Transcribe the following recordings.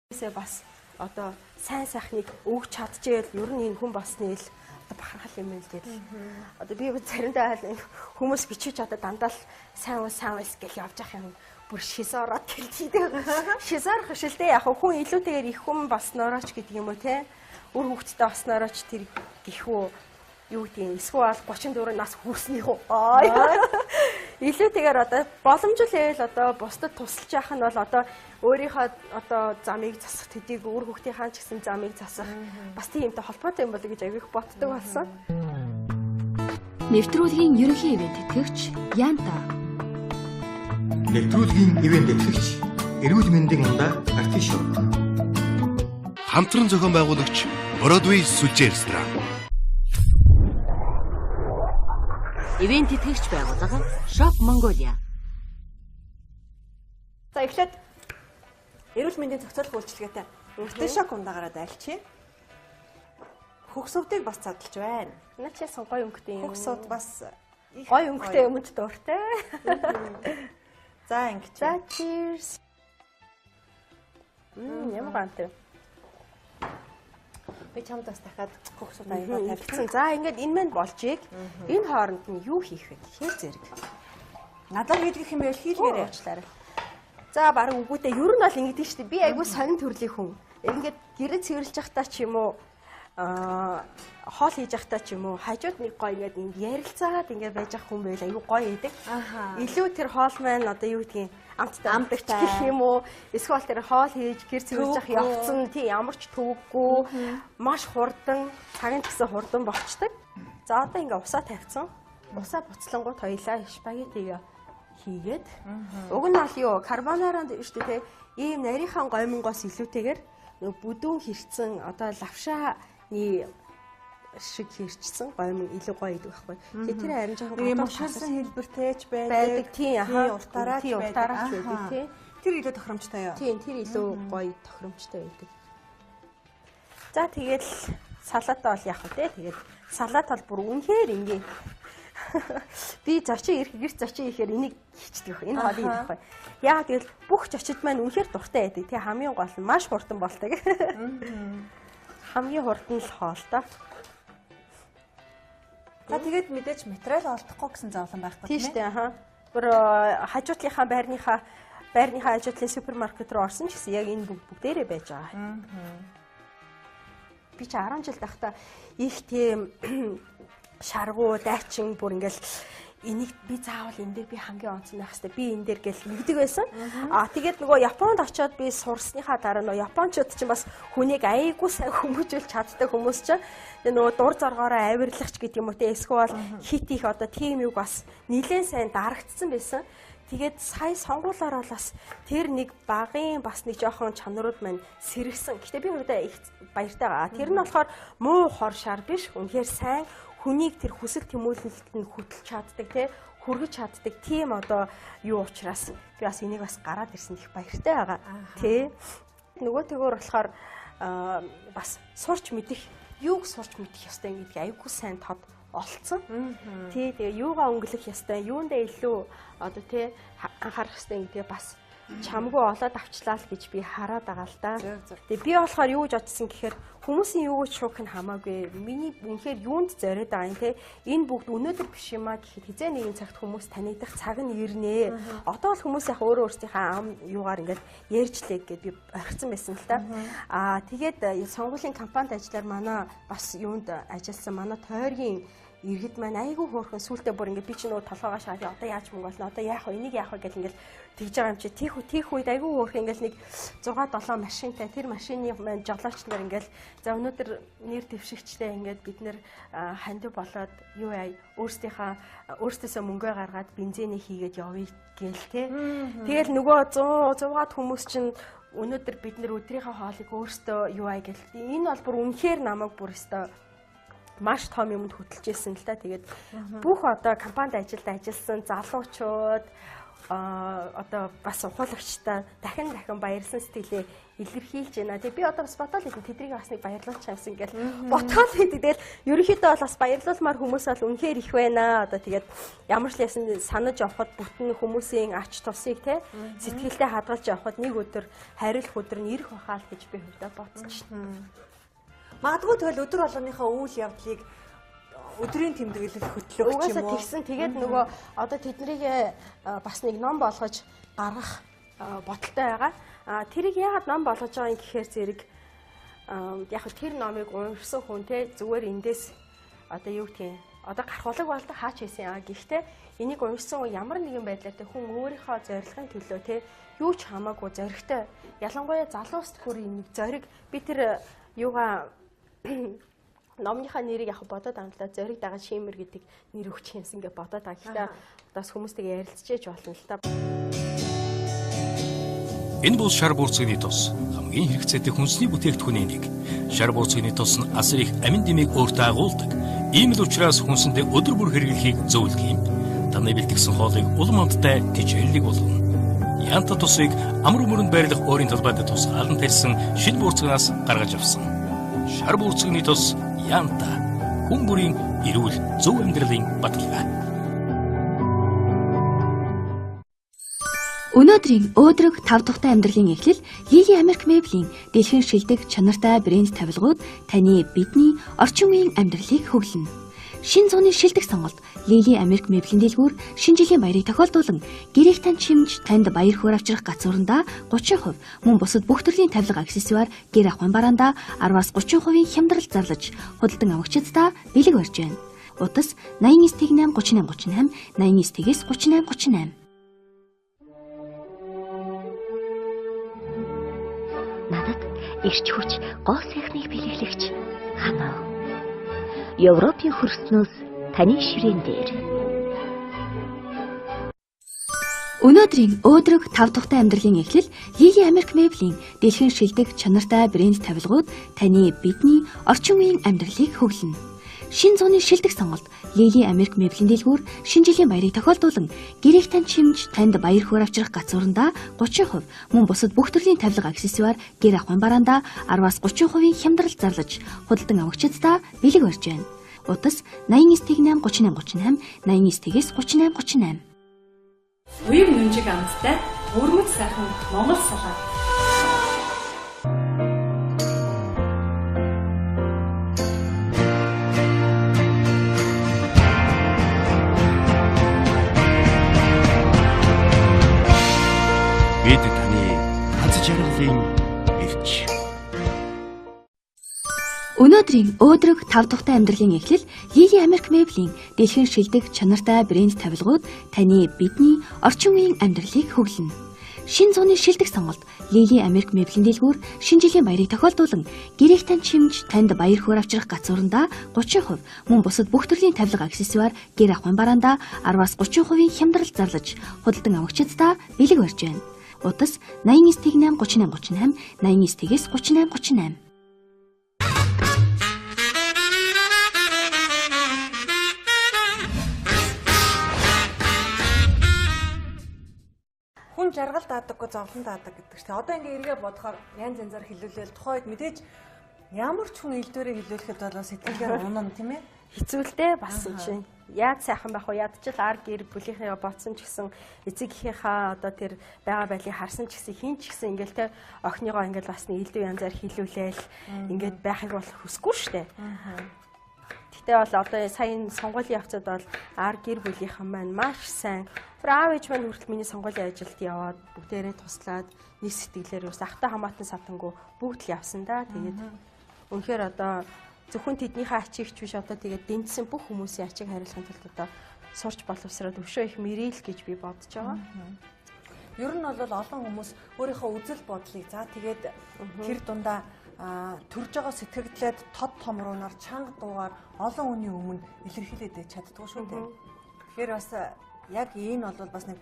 Бас одоо сайн сайхныг өгч чадчихвэл ер нь энэ хүн болсны ил одоо бахархал юм л гэдэг. Одоо би заримдаа хүмүүс бичиж одоо дандаа л сайн ус сайн ус гэж явж ах юм бүр шизороод гэлтийдэг. Шизорох шилдэ яг хүн илүүтэйгээр их хүн болсноороо ч гэдэг юм уу те. Үр хөвгттэй болсноороо ч тэр гихүү юу гэдгийг эсвэл 34 нас хүрснийх үү. Илүүтэйгээр одоо боломжтой байвал одоо бусдад тусалж яах нь бол одоо өөрийнхөө одоо замыг засах төдийг үр хөвгтийнхаа ч гэсэн замыг засах бас тийм юмтай холбоотой юм болоо гэж аяг их боддог болсон. Нэвтрүүлгийн ерөнхий ивент тэтгэгч Янта. Нэвтрүүлгийн ивент тэтгэгч эрүүл мэндийн ундаа Артишок. Хамтран зохион байгуулагч Broadway сүлжээ ресторан. Ивент тэтгэгч байгууллага Shop Mongolia. За эхлээд эрүүл мэндийн зохицуулах үйлчилгээтэй Артишок ундаагаараа дайлчих. Хөгс өвдийг бас задлж байна. Наа чи ясан гоё өнгөтэй юм. Хөгс өвд бас гоё өнгөтэй юмд дуртай. За ингэж. За cheers. Ямар гантай. Би чамд бас дахиад хөгс өвд аягаа тавьчихсан. За ингээд энэ мэн болжийг. Энэ хооронд нь юу хийх вэ гэхээр зэрэг. Надад хийлгэх юм байвал хийлгээрэй. Уучлаарай. За бараг үгүйтэй ер нь бол ингэдэг шүү дээ. Би айгүй сонин төрлийн хүн. Ингээд гэрээ цэвэрлж явахдаа ч юм уу хоол хийж явахдаа ч юм уу хажууд нэг гоё ингээд ингэ ярилцаад ингээд байж ах хүн байл айгүй гоё идэг. Илүү тэр хоол маань одоо юу гэдгийг амттай амтагч гэх юм уу эсвэл тэр хоол хийж гэр цэвэрлж явах явцсан тий ямар ч төвөггүй маш хурдан цаг нь гэсэн хурдан болчдөг. За одоо ингээ усаа тавьсан. Усаа буцлангууд хоёлаа спагеттигээ хийгээд уг нь бол юу карбонара шүү дээ тий ийм нарийнхан гоймонгоос илүүтэйгээр нөгөө бүдүүн хэрцэн одоо лавшааны шиг хэрчсэн гоймон илүү гоё идэг байхгүй. Тэгээ тэр харин жоохон юм шарсан хэлбэртэй ч байдаг. Тийм аха уртаараа ч байдаг тий. Тэр илүү тохиромжтой юу? Тийм тэр илүү гоё тохиромжтой байдаг. За тэгээд салатаа бол яах вэ те? Тэгээд салат бол бүр үнэхээр энгийн. Би зочин ирэх гэрт зочин ихээр энийг хийчдэг. Энэ хоолыг хийх байхгүй. Яагаад гэвэл бүх зочид маань үнэхээр дуртай байдаг. Тэг хамгийн гол нь маш хурдан болдог. Хамгийн хурдан л хоол та. За тэгээд мэдээж материал олдохгүй гэсэн зовлон байхгүй тийм ээ. Тийм шүү дээ. Аха. Бүр хажуутлынхаа байрныхаа хажуутлын супермаркет руу орсон ч гэсэн яг энэ бүгдээрээ байж байгаа. Би чи 10 жил байхдаа их тийм шаргуу, дайчин бүр ингээл энийг би заавал энэ дээр би хамгийн онцгой байх хэрэгтэй. Би энэ дээр гэл нэгдэг байсан. Аа тэгээд нөгөө Японд очиод би сурсныхаа дараа нөгөө японочууд чинь бас хүнийг айгүй сайн хүмүүжүүлж чаддаг хүмүүс чинь. Тэгээ нөгөө дур зоргоороо авирлагч гэдэг юм уу те эсвэл хит их одоо тийм юг бас нилээн сайн дарагдсан байсан. Тэгээд сая сонгуулаараа л бас тэр нэг багын бас нэг жоохон чанарууд маань сэргсэн. Гэтэ би хувьдаа их баяртай байгаа. Тэр нь болохоор муу хор шар биш. Үнэхээр сайн хүнийг тэр хүсэл тэмүүлэлт нь хөтөлж чаддаг тий хүргэж чаддаг тийм одоо юу учраас би бас энийг бас гараад ирсэн их баяртай байгаа тий. Нөгөө төгөөр болохоор бас сурч мэдэх юуг сурч мэдэх ёстой гэдгийг айгүй сайн тод олцсон. Тий тэгээ юугаа өнгөлөх ёстой, юундаа илүү одоо тий анхаарах ёстой гэдгээ бас чамгүй олоод авчлаа л гэж би хараад байгаа л да. Тэгээ би болохоор юу гэж бодсон гэхээр хүмүүсийн юу гэж шүүх нь хамаагүй. Миний үнэхээр юунд зориод байгаа юм те. Энэ бүгд өнөөдөр биш юм а гэхэд хизээ нэгэн цагт хүмүүс танигдах цаг нь ирнэ. Одоо л хүмүүс яг өөрөө өөрсдийнхээ ам юугаар ингээд ярьж лээ гэд би орхисон байсан л та. Аа тэгээд сонгуулийн компанид ажиллаар манай бас юунд ажилласан манай тойргийн иргэд маань айгүй хөөрхөн сүултээ бүр ингээд би чи нөгөө толгоогоо шаад одоо яаж мөнгө олно одоо яах вэ энийг яах вэ гэл ингээд тэгж байгаа юм чи тийх үед айгүй хөөрхөн ингээд нэг 6 7 машинтай тэр машины маань жолооч нар ингээд за өнөөдөр нэр дэвшигчтэй ингээд бид нэр хандив болоод юу яа өөрсдөөсөө мөнгөө гаргаад бензинээ хийгээд явъя гээл те. Тэгэл нөгөө 100 100-аад хүмүүс чинь өнөөдөр бид нэр өдрийнхөө хоолыг өөрсдөө юу яа гэл энэ бол бүр үнэхээр намайг бүр өстой маш том юмд хөтөлж исэн л та. Тэгээд бүх одоо компанид ажилд ажилласан залуучууд одоо бас ухуулагчтай дахин дахин баярлсан сэтгэлээ илэрхийлж байна. Тэгээ би одоо бас бодоол хэдэн тэднийг бас нэг баярлуулчих юмсан ингээл ботгоол хэдэг. Тэгэл ерөнхийдөө бол бас баярлуулмаар хүмүүс бол үнэхээр их байна. Одоо тэгээд ямар ч ясан санаж явхад бүтэн хүмүүсийн ач тусыг те сэтгэлдээ хадгалж явхад нэг өдөр хариулах өдөр нь ирэх байхаа л гэж би хувьдаа бодож байна. Магадгүй тэгэл өдөр болгоныхоо үйл явдлыг өдрийн тэмдэглэл хөтлөх юм уу? Угаасаа тэгсэн. Тэгээд нөгөө одоо тэднийг бас нэг ном болгож гаргах бодолтой байгаа. Тэрийг яагаад ном болгож байгаа юм гэхээр зэрэг яг тэр номыг уншсан хүн те зүгээр эндээс одоо юу гэх юм одоо гарах улаг болдог хаач хийсэн яа. Гэхдээ энийг уншсан хүн ямар нэгэн байдлаар те хүн өөрийнхөө зорилгын төлөө те юу ч хамаагүй зоригтой. Ялангуяа залууст бүр нэг зориг би тэр юугаа номныхаа нэрийг яг бодоод амтлаа зориг дагаад шимэр гэдэг нэр өгчих юмсан гэж бодоод байгаа. Гэхдээ бас хүмүүстэйгээ ярилцчихэж болно л та. Энэ бол шар буурцгийн тус хамгийн хэрэгцээтэй хүнсний бүтээгдэхүүний нэг. Шар буурцгийн тус нь асар их амин дэмийг өөртөө агуулдаг. Ийм л учраас хүнсэндээ өдөр бүр хэрэглэхийг зөвлөдөг юм. Таны бэлтгэсэн хоолыг улам амттай тэжээлэг болгоно. Янта тусыг амар мөрөнд байрлах өөрийн талбайд тусгаалan тарьсан шил буурцгаас гаргаж авсан. Шар буурцгийн тус Янта хүн бүрийн эрүүл зөв амьдралын баталгаа. Өнөөдрийн өөдрөг тав тухтай амьдралын эхлэл Лили Америк меблийн дэлхийн шилдэг чанартай брэнд тавилгууд таны бидний орчин үеийн амьдралыг хөглөнө. Шин зууны шилдэг сонголт Лили Америк меблийн дэлгүүр шинэ жилийн баярыг тохиолдуулан гэрийг тань чимж танд баяр хөөр авчрах гацуурандаа 30% мөн бусад бүх төрлийн тавилга аксессуар гэр ахуйн бараандаа 10-аас 30% хямдрал зарлаж худалдан авагчдаа бэлэг барьж байна. Утас 89 8 38 38 89 38 38. Надад эрч хүч гоо сайхныг бэлэглэгч ханаа. Европын хөрснөөс таны ширээн дээр. Өнөөдрийн өөдрөг тав тухтай амьдралын эхлэл Лили Америк меблийн дэлхийн шилдэг чанартай брэнд тавилгууд таны бидний орчин үеийн амьдралыг хөглөнө. Шин зууны шилдэг сонголт Лили Америк меблийн дэлгүүр шинэ жилийн баярыг тохиолдуулан гэрийг тань чимж танд баяр хөөр авчрах гацуурандаа 30% мөн бусад бүх төрлийн тавилга аксессуар гэр ахуйн бараандаа 10-аас 30% хямдрал зарлаж худалдан авагчдаа бэлэг барьж байна. Утас 89 8 38 38 89 38 38. Уян нүнжиг амттай өвөрмөц сайхан Монгол салат. Бид таны аз жаргалын элч. Өнөөдрийн өөдрөг тав тухтай амьдралын эхлэл Лили Америк меблийн дэлхийн шилдэг чанартай брэнд тавилгууд таны бидний орчин үеийн амьдралыг хөглөнө. Шин зууны шилдэг сонголт Лили Америк меблийн дэлгүүр шинэ жилийн баярыг тохиолдуулан гэрийг тань чимж танд баяр хөөр авчрах гацуурандаа 30% мөн бусад бүх төрлийн тавилга аксессуар гэр ахуйн бараандаа 10-аас 30% хямдрал зарлаж худалдан авагчдаа бэлэг барьж байна. Утас 89 8 38 38 89 38 38. Хүн жаргал даадаггүй зовлон даадаг гэдэг чинь. Одоо ингээ эргээ бодохоор янз янзаар хэлүүлээл тухайн үед мэдээж ямар ч хүн илдвэрээ хэлүүлэхэд бол сэтгэлгээр унана тийм ээ. Хэцүү л дээ бас чинь. Яаж сайхан байх вэ? Ядчил ар гэр бүлийнхээ бодсон ч гэсэн эцэг эхийнхээ одоо тэр байгаа байдлыг харсан ч гэсэн хин ч гэсэн ингээл те охиныгоо ингээл бас нэг элдв янзаар хилүүлээл ингээд байхыг бол хүсэхгүй шүү дээ. Гэхдээ бол одоо сая энэ сонгуулийн явцад бол ар гэр бүлийнхэн маань маш сайн. Тэр аав ээж маань хүртэл миний сонгуулийн ажилд яваад бүгдээрээ туслаад нэг сэтгэлээр ус ахтай хамаатан сатангүй бүгд л явсан да. Тэгээд үнэхээр одоо зөвхөн тэднийхээ ачигч биш одоо тэгээд дэмжсэн бүх хүмүүсийн ачиг хариулахын тулд одоо сурч боловсроод өшөө их мэрэл гэж би бодож байгаа. Ер нь бол олон хүмүүс өөрийнхөө үзэл бодлыг за тэгээд тэр дундаа төрж байгаа сэтгэгдлээд тод томруунаар чанга дуугаар олон хүний өмнө илэрхийлээд чаддгүй шүү дээ. Тэгэхээр бас яг энэ бол бас нэг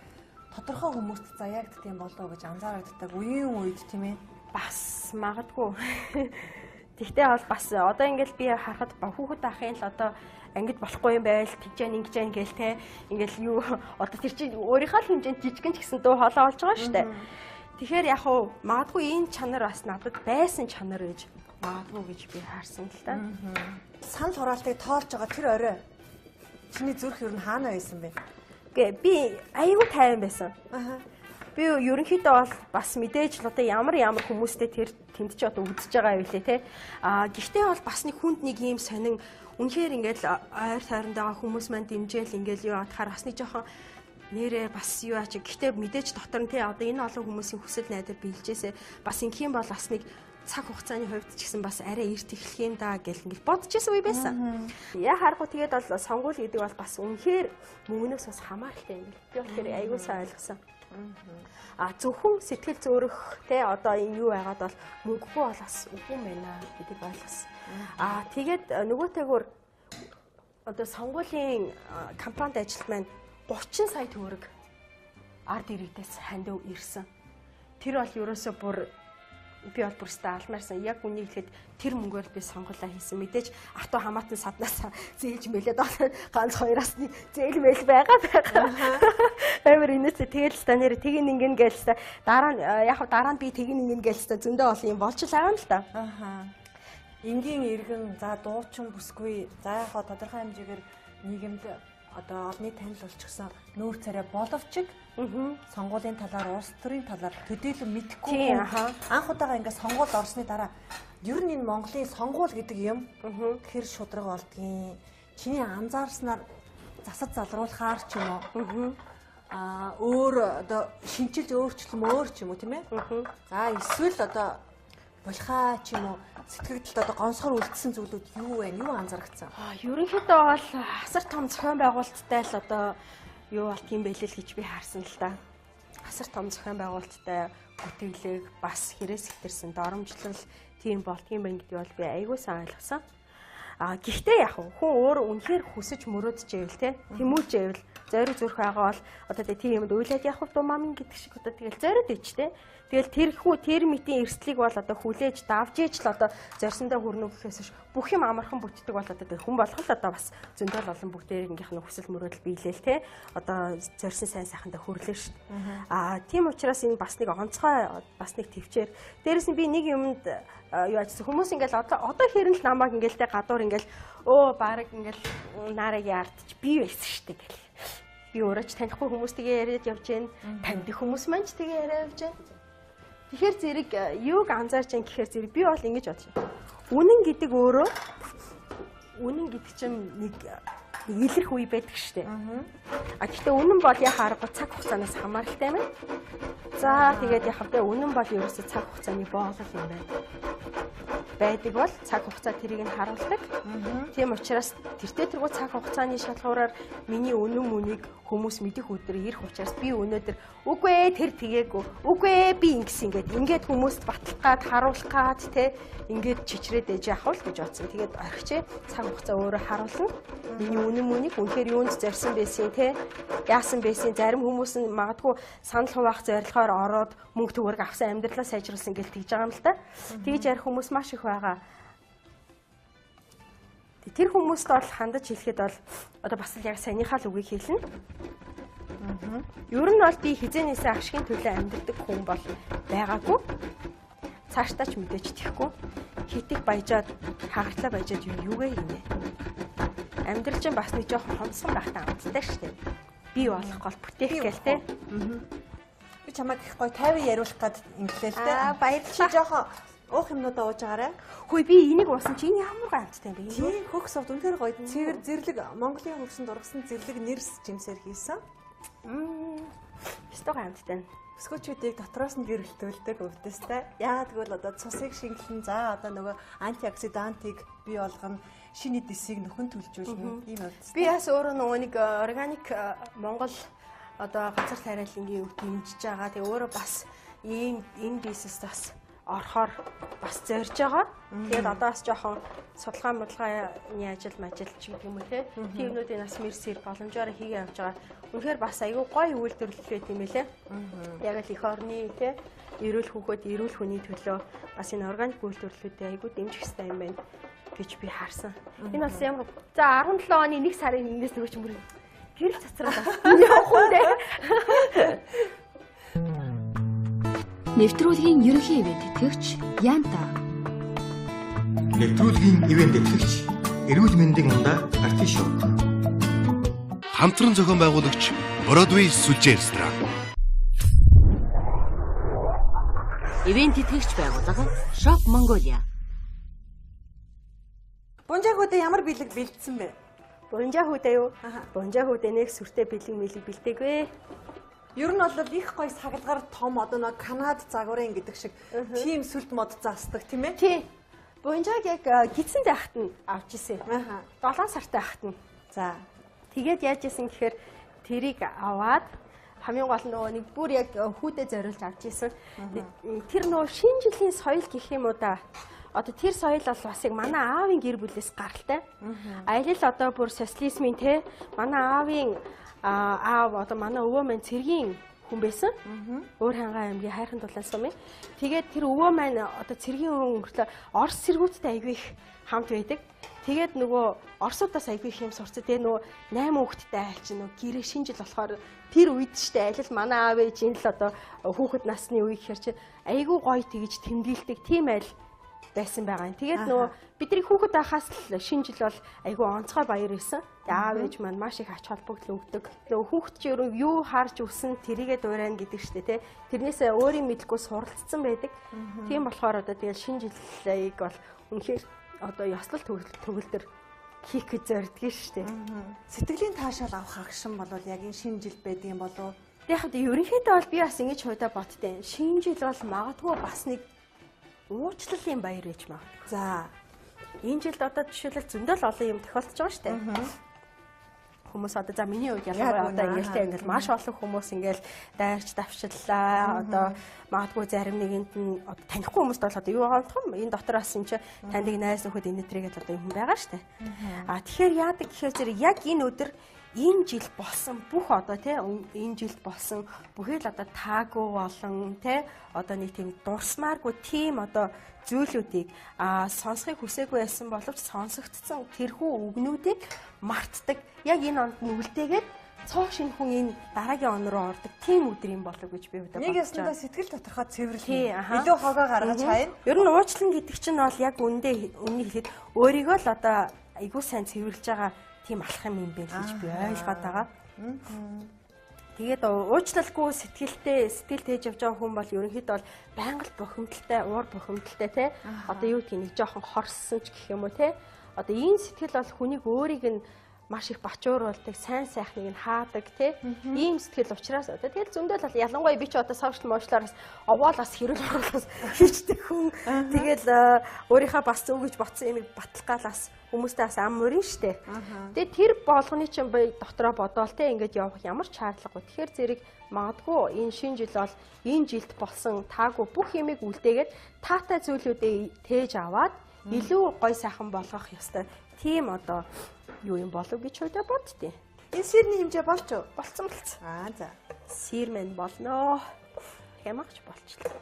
тодорхой хүмүүст заяагддаг юм болоо гэж анзаарагддаг үеийн үед тийм ээ. Бас магадгүй. Тэгтээ бол бас одоо ингээл би харахад хүүхэд ахын л одоо ангид болохгүй юм байл тэгжэн ингэжэн ингээл те ингээл юу одоо тэр чинь өөрийнхөө л хэмжээнд жижигэн ч гэсэн дуу хоолой олж байгаа шүү дээ. Тэгэхээр яг уу магадгүй энэ чанар бас надад байсан чанар гэж магадгүй гэж би харсан л та. Санал хураалтыг тоолж байгаа тэр орой чиний зүрх ер нь хаана байсан бэ? Гэ би аюу тайван байсан. Би ерөнхийдөө бол бас мэдээж л одоо ямар хүмүүстэй тэр тэнд ч одоо үзэж байгаа юм лээ те. А гэхдээ бол бас нэг хүнд нэг юм сонин үнэхээр ингээл ойр тойронд байгаа хүмүүс маань дэмжээл ингээл юу атахаар бас нэг жоохон нэрээ бас юу аач. Гэхдээ мэдээж дотор нь те одоо энэ олон хүмүүсийн хүсэл найдвар биелжээсээ бас ингэх юм бол бас нэг цаг хугацааны хувьд ч гэсэн бас арай эрт эхлэх юм да гэл ингээл бодож исэн үе байсан. Яа харахгүй тэгээд бол сонгуул гэдэг бол бас үнэхээр мөнгнөөс бас хамааралтай юм бэл. Би болохоор айгуу сайн ойлгосон. А зөвхөн сэтгэл зөөрөх те одоо энэ юу байгаад бол мөнгөгүй бол бас үгүй юм байна гэдгийг ойлгосон. А тэгээд нөгөөтэйгөр одоо сонгуулийн компанид ажилт маань 30 сая төгрөг ард иргэдээс хандив ирсэн. Тэр бол ерөөсөө бүр би бол бүрстэ алмаарсан. Яг үнийг хэлэхэд тэр мөнгөөр би сонгуулаа хийсэн. Мэдээж автоо хамаатан саднаас зээлж мэлээд ганц хоёроос нэг зээл мэл байгаа. Амар инээсээ тэгэл та нэр тэгин ингэн гээл та дараа нь яг дараа нь би тэгин ингэн гээл та зөндөө олон юм болж л байгаа юм л та. Аха. Энгийн иргэн за дуучин бүсгүй за яг тодорхой хэмжээгээр нийгэмд одоо олонний танил болчихсон нүүр царай боловч сонгуулийн талаар, улс төрийн талаар төдийлөн мэдэхгүй анх удаага ингээд сонгуульд орсны дараа ер нь энэ Монголын сонгуул гэдэг юм хэр шудраг болдгийн чиний анзаарснаар засаж залруулахаар ч юм уу аа өөр одоо шинчилж өөрчлөмөр ч юм уу тийм ээ. За эсвэл одоо булхаа ч юм уу сэтгэгдэлд одоо гонсгор үлдсэн зүйлүүд юу вэ? Юу анзаарчихсан? Ерөнхийдөө бол асар том зохион байгуулалттай л одоо юу болт юм бэ л гэж би харсан л да. Асар том зохион байгуулалттай бүтээлэг бас хэрэгс хэтэрсэн доромжлол тийм болт юм байна гэдгийг бол би айгуу сайн ойлгосон. А гэхдээ яг хүн өөр үнэхээр хүсэж мөрөөдөж ивэл те тэмүүлж ивэл зориг зүрх байгаа бол одоо тийм юмд уйлаад явах думаамын гэдэг шиг одоо тэгэл зориод ич те. Тэгэл тэр хүү тэр мэтийн эрсдлийг бол одоо хүлээж давж ич л одоо зорьсондоо хүрнэ гэхээс бүх юм амархан бүтдэг бол одоо тэр хүн болох л одоо бас зөндөл олон бүгдээрнгийнх нь хүсэл мөрөөдөл биелээл те одоо зорьсон сайн сайхандаа хүрлээ шүү дээ. А тийм учраас энэ бас нэг онцгой бас нэг төвчээр. Дээрэс нь би нэг юмд юу ажсан хүмүүс ингээл одоо хэрэн л намайг ингээл те гадуур ингээл өө бараг ингээл наарагийн ард ч би байсан шүү дээ гэл. Би өөрөө ч танихгүй хүмүүс тэгээ яриад явж гэн. Таньдаг хүмүүс маань ч тэгээ яриад явж гэн. Тэгэхээр зэрэг юуг анзаарч ин гэхээр зэрэг би бол ингэж бодож байна. Үнэн гэдэг өөрөө үнэн гэдэг чинь нэг илэрх үе байдаг шүү дээ. А гэхдээ үнэн бол яг аргагүй цаг хугацаанаас хамааралтай юм. За тэгээд яг тэ үнэн бол ерөөсөө цаг хугацааны боолол юм байна. Байдаг бол цаг хугацаа тэрийг нь харуулдаг. Тийм учраас тэртээ тэргүй цаг хугацааны шалгуураар миний үнэн мөнийг хүмүүс мэдэх өдөр ирэх учраас би өнөөдөр үгүй ээ тэр тэгээгүй үгүй ээ би ингэсэн ингээд ингээд хүмүүст батлах гад харуулах гад те ингээд чичрээд ээж явах л гэж бодсон. Тэгээд орхичээ цаг хугацаа өөрөө харуулна. Миний үнэн мөнийг үнэхээр юунд зорьсон байсан те яасан байсан зарим хүмүүс нь магадгүй санал хуваах зорилгоор ороод мөнгө төгрөг авсан амьдралаа сайжруулсан гэж тэгж байгаа юм л та. Тэгж ярих хүмүүс маш их байгаа. Тэр хүмүүст бол хандаж хэлэхэд бол одоо бас л яг саяныхаа л үгийг хэлнэ. Ер нь бол би хизээнээсээ ашигын төлөө амьдардаг хүн бол байгаагүй. Цаашдаа ч мэдээж тэхгүй. Хитэх баяжаад хагартлаа баяжаад юугээ хийнэ. Амьдрал чинь бас нэг жоохон хонцсон байхтай амттай шүү дээ. Би болох гол бүтээх гээл те. Би чамайг их гоё 50 яриулах гээд инглээ л те. Аа баярлалаа. Чи жоохон уух юмнуудаа ууж агаарай. Хөөе би энийг уусан чи энэ ямар гоё амттай юм бэ? Тийм хөх совд үнэхээр гоё. Цэвэр зэрлэг Монголын хөрсөнд ургасан зэрлэг нэрс жимсээр хийсэн. Өстой гоё амттай. Өсгөөчүүдийг дотроос нь гэрэлтүүлдэг өвдөстэй. Яагаад гэвэл одоо цусыг шингэлэн за одоо нөгөө антиоксидантыг бий болгоно, шинэ дэсийг нөхөн төлжүүлнэ ийм өвдөстэй. Би бас өөрөө нөгөө нэг органик Монгол одоо газар тариалангийн үг дэмжиж байгаа. Тэгээ өөрөө бас ийм энэ бизнест бас орохоор бас зорж байгаа. Тэгээд одоо бас жоохон судалгаа модалгааны ажил мажил ч гэдэг юм уу те. Тийм юмнуудыг бас мэрсэр боломжоор хийгээ явж байгаа. Үнэхээр бас айгүй гоё үйлдвэрлэл байт юм байлээ. Яг л эх орны те эрүүл хүүхэд, эрүүл хүний төлөө бас энэ органик үйлдвэрлэлүүдээ айгүй дэмжих хэрэгтэй юм байна гэж би харсан. Энэ бас ямар за 17 оны 1 сарын 1-ээс нөгөө ч мөр гэрэл цацраад байна. Явах уу те. Нэвтрүүлгийн ерөнхий ивент тэтгэгч Янта. Нэвтрүүлгийн ивент тэтгэгч эрүүл мэндийн ундаа Артишок. Хамтран зохион байгуулагч Бродвей сүлжээ ресторан. Ивент тэтгэгч байгууллага Shop Mongolia. Бунжаа хүүдээ ямар бэлэг бэлдсэн бэ? Бунжаа хүүдээ юу? Бунжаа хүүдээ нэг сүртэй бэлэг мэлэг бэлдээгүй. Ер нь бол их гоё сагалгаар том одоо нэг Канад загварын гэдэг шиг тийм сүлд мод застдаг тийм ээ? Тий. Бунжааг яг гидсэн байхад нь авч ирсэн. 7 сартай байхад нь. За. Тэгээд яаж исэн гэхээр тэрийг аваад хамгийн гол нөгөө нэг бүр яг хүүдээ зориулж авч исэн. Тэр нөгөө шинэ жилийн соёл гэх юм уу да. Одоо тэр соёл бол бас яг манай аавын гэр бүлээс гаралтай. Аялал одоо бүр социализмын те манай аавын аав одоо манай өвөө маань цэргийн хүн байсан. Өөр хангай аймгийн Хайрхан Дулаан сумын. Тэгээд тэр өвөө маань одоо цэргийн хүн өнгөрлөө Орос цэргүүдтэй айгүй их хамт байдаг. Тэгээд нөгөө Оросуудаас айгүй их юм сурцсан. Тэгээд нөгөө 8 хүүхэдтэй айл чинь нөгөө гэрээ шинэ жил болохоор тэр үед штэ айл л манай аав ээж энэ л одоо хүүхэд насны үе гэхэр чинь айгүй гоё тэгж тэмдэглэдэг тийм айл байсан байгаа юм. Тэгээд нөгөө бидний хүүхэд байхаас л шинэ жил бол айгүй онцгой баяр байсан. Тэгээд аав ээж маань маш их ач холбогдол өгдөг. Нөгөө хүүхэд чи юу харж өсөн тэрийгэ дуурайна гэдэг штэ тий. Тэрнээсээ өөрийн мэдлгүй суралцсан байдаг. Тийм болохоор одоо тэгэл шинэ жилийг бол үнэхээр одоо ёслол төгөлдөр хийх гэж зордгийг штэ. Сэтгэлийн таашаал авах агшин бол яг энэ шинэ жил байдаг юм болов уу? Яг нь ерөнхийдөө бол би бас ингэж хувьдаа боддیں۔ Шинэ жил бол магадгүй бас нэг уучлалын баяр байж магадгүй. За. Энэ жилд одоо жишээлбэл зөндөл олон юм тохиолдож байгаа шүү дээ. Хүмүүс одоо за миний хувьд ялангуяа одоо ингээл тэ ингээл маш олон хүмүүс ингээл дайрч давчлаа. Одоо магадгүй зарим нэгэнд нь одоо танихгүй хүмүүст бол одоо юу байгаа юм бэ? Энэ дотор бас энэ чи таньдаг найз нөхөд энэ төргээд одоо юм байгаа шүү дээ. А тэгэхээр яадаг гэхээр зэрэг яг энэ өдөр энэ жил болсон бүх одоо тий энэ жилд болсон бүхэл одоо таагүй болон тий одоо нэг тийм дурсмааргүй тийм одоо зүйлүүдийг сонсохыг хүсээгүй байсан боловч сонсогдсон тэрхүү үгнүүдийг мартдаг. Яг энэ онд нь үлдээгээд цоо шинэ хүн энэ дараагийн он руу ордог тийм өдөр юм болов гэж би бодож байна. Нэг ясандаа сэтгэл тодорхой цэвэрлэх. Илүү хогоо гаргаж хайна. Ер нь уучлан гэдэг чинь бол яг үндэ үннийг хэлэхэд өөрийгөө л одоо айгүй сайн цэвэрлж байгаа тийм алах юм бэ гэж би ойлгоод байгаа. Тэгээд уучлалгүй сэтгэлтэй сэтгэл тээж явж байгаа хүн бол ерөнхийдөө бол байнга л бухимдалтай, уур бухимдалтай те. Одоо юу гэдгийг нэг жоохон хорссон ч гэх юм уу те. Одоо ийм сэтгэл бол хүнийг өөрийг нь маш их бачууруулдаг, сайн сайхныг нь хаадаг те. Ийм сэтгэл учраас одоо тэгэл зөндөл бол ялангуяа би ч одоо сошиал мошлоор бас овоол бас хэрүүл оруулаас хийждэг хүн. Тэгэл өөрийнхөө бас зөв гэж бодсон юмыг батлах гал бас хүмүүстэй бас ам мөрөн штэ. Тэгээ тэр болгоны чинь би дотроо бодоол те ингэж явах ямар ч шаардлагагүй. Тэгэхээр зэрэг магадгүй энэ шинэ жил бол энэ жилд болсон таагүй бүх юмыг үлдээгээд таатай зүйлүүдээ тээж аваад илүү гой сайхан болгох ёстой. Тийм одоо юу юм болов гэж хувьдаа боддیں۔ Энэ сэрний хэмжээ болж уу? Болцсон болцсон. Аа за. Сэр мэн болноо. Хямаач болчлоо.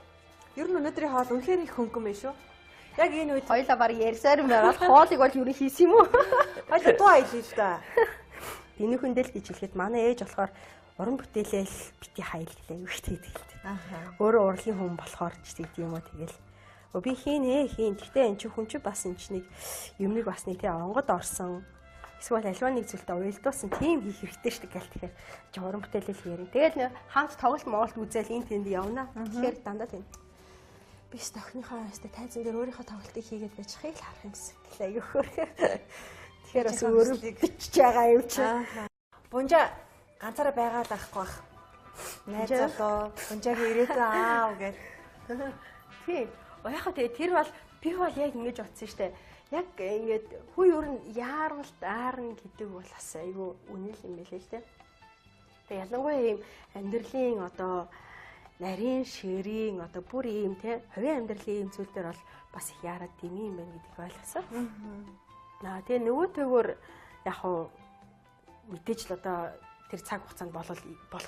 Ер нь өнөөдрийн хоол үнэхээр их хөнгөн байх шүү. Яг энэ үед хоёлаа баг ярьсаар юм байгаа. Хоолыг бол юу хийсэн юм уу? Хоёлаа дуу аялъя л да. Энэхэндээ л гэж хэлэхэд манай ээж болохоор уран бүтээлээ л бити хайл гэлээ юу их тэгдэг л дээ. Өөрөө урлагийн хүн болохоор ч тэгд юм уу тэгэл. Би хийнэ хийн. Гэхдээ эн чинь хүн чинь бас эн чинь нэг юмыг бас нэг тий онгод орсон. Эсвэл альва нэг зүйлтэй уялдуулсан тийм хийх хэрэгтэй шүү дээ гэл тэгэхээр чи уран бүтээлээ л ярина. Тэгэл хамт тоглолт моолт үзэл энэ тэнд явна. Тэгэхээр дандаа тийм. Биш тохиныхоо ястай тайзан дээр өөрийнхөө тоглолтыг хийгээд байчихыг л харах юмсан гэлээ айгүй хөөх. Тэгэхээр бас өөрөө бичиж байгаа юм чи. Бунжа ганцаараа байгаа л ахгүй бах. Найз залуу Бунжагийн ирээдүйн аав гэл. Тийм. Яг тэгээ тэр бол би бол яг ингэж бодсон штэ. Яг ингээд хүү ер нь яарвалт аарна гэдэг бол бас айгүй үнэн юм байлээ л дээ. Тэгээ ялангуяа ийм амьдралын одоо нарийн ширийн одоо бүр ийм те хувийн амьдралын ийм зүйл дээр бол бас их яарад дими юм байна гэдгийг ойлгосон. Аа тэгээ нөгөө төгөр яг хуу мэдээж л одоо тэр цаг хугацаанд болох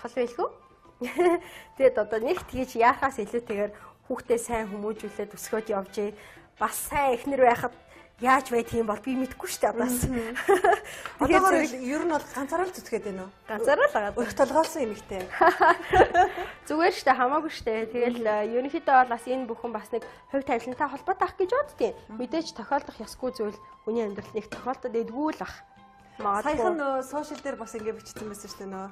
л байлгүй. Тэгээд одоо нэг тэгж яахаас илүүтэйгээр хүүхдээ сайн хүмүүжүүлээд өсгөөд явжээ. Бас сайн эхнэр байхад Яаж байт юм бол би мэдэхгүй шүү дээ одоос. Тэгэхээр ер нь бол ганцаараа л зүтгээд байна уу? Ганцаараа л байгаа. Өрх толгойлсон юм ихтэй. Зүгээр шүү дээ, хамаагүй шүү дээ. Тэгэл ерөнхийдөө бол бас энэ бүхэн бас нэг хувь тавилантай холбоотой ах гэж боддیں۔ Мэдээж тохиолдох ёсгүй зүйл хүний амьдралд нэг тохиолдод идэггүй л ах. Саяхан сошиал дээр бас ингэ бичсэн байсан шүү дээ нөө.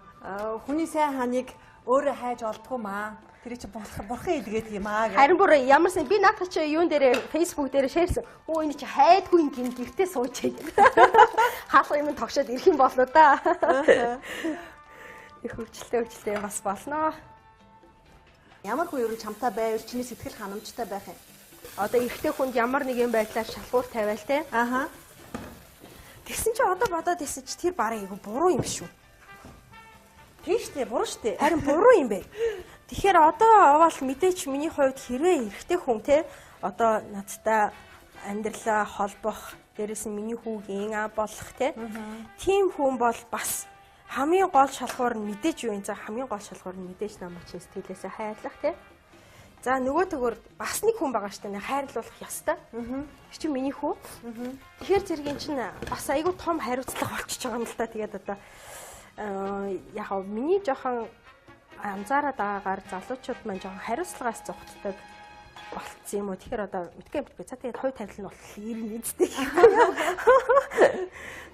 Хүний сайн ханыг өөрөө хайж олдгүй маа. Тэр чинь бурхан илгээд юм аа гэх. Харин бүр ямарсан би наадах чи юун дээр Facebook дээр шеэрсэн. Өө энэ чи хайдгүй юм гин гэртээ сууж гэх. Хаалга юм тогшоод ирэх юм болоо да. Их хөвчлөлтэй бас болно. Ямар хүн ер нь чамтай байвал чиний сэтгэл ханамжтай байх юм. Одоо эрэгтэй хүнд ямар нэгэн байдлаар шалгуур тавиал те. Аха. Тэгсэн чи одоо бодоод исэн чи тэр бараг айгу буруу юм шүү. Тийм шүү дээ, буруу шүү дээ. Харин буруу юм бэ. Тэгэхээр одоо овоол мэдээч миний хувьд хэрвээ эрэгтэй хүн те одоо надтай амьдралаа холбох, дээрэс нь миний хүүгийн аа болох те. Тийм хүн бол бас хамгийн гол шалгуур нь мэдээч юу юм за хамгийн гол шалгуур нь мэдээч намайг чинь сэтгэлээсээ хайрлах те. За нөгөө төгөр бас нэг хүн байгаа шүү дээ хайрлуулах ёстой. Тэр чинь миний хүү. Тэгэхээр зэргийн чинь бас айгүй том хариуцлага болчихж байгаа юм л та. Тэгээд одоо яг миний жоохон анзаараад байгаагаар залуучууд маань жоохон хариуцлагаас зугтдаг болцсон юм уу. Тэгэхээр одоо мэдгүй. За тэгээд хувь тавилан нь бол ирнэ үстэй.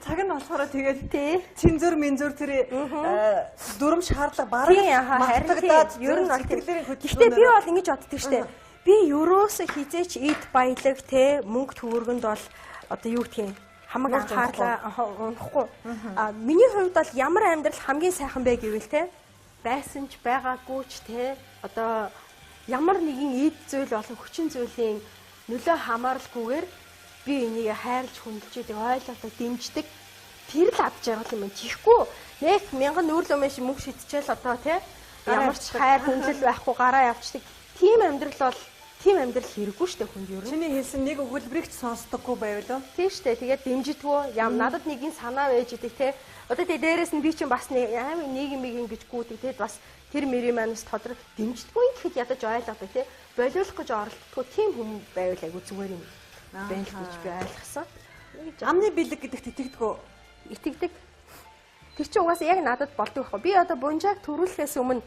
Цаг нь болохоор тэгээд цензур мензур тэр дүрм шаардлага бараг мартагдаад ер нь бол гэхдээ би бол ингэж боддог штэ. Би ерөөсө хизээч эд баялаг те мөнгө төгрөгөнд бол одоо юу гэдгийг хамаг анхаарлаа унахгүй. А миний хувьд бол ямар амьдрал хамгийн сайхан бэ гэвэл те байсан ч байгаагүй ч те одоо ямар нэгэн эд зүйл болон хүчин зүйлийн нөлөө хамааралгүйгээр би энийг хайрлж хүндэлж идэг, ойлгодог, дэмждэг. Тэр л ад жаргал юм байна. Тийхгүй нэг мянган нүүрлөмөө шиг мөнгө шидчихэл одоо те ямар ч хайр хүндлэл байхгүй гараа явчихдаг. Тийм амьдрал бол тийм амьдрал хэрэггүй штэ хүнд ер нь. Чиний хэлсэн нэг өгүүлбэрийг ч сонсдоггүй байвал уу? Тийм штэ. Тэгээд дэмжидэггүй. Ям надад нэгin санаа байж идэг те. Одоо тэгээ дээрэс нь би чинь бас нэг амар нийгэм ингэж гүйдэг те. Бас тэр мөрийн маань бас тодор дэмждэггүй гэхэд ядаж ойлгодог те. Болиулах гэж оролддоггүй тийм хүн байвал айгу зүгээр юм байна л гэж би ойлгосон. Амны бэлэг гэдэгт итгэдэг үү? Итгэдэг. Тэр чинь угаасаа яг надад болдог байхгүй. Би одоо бунжааг төрүүлэхээс өмнө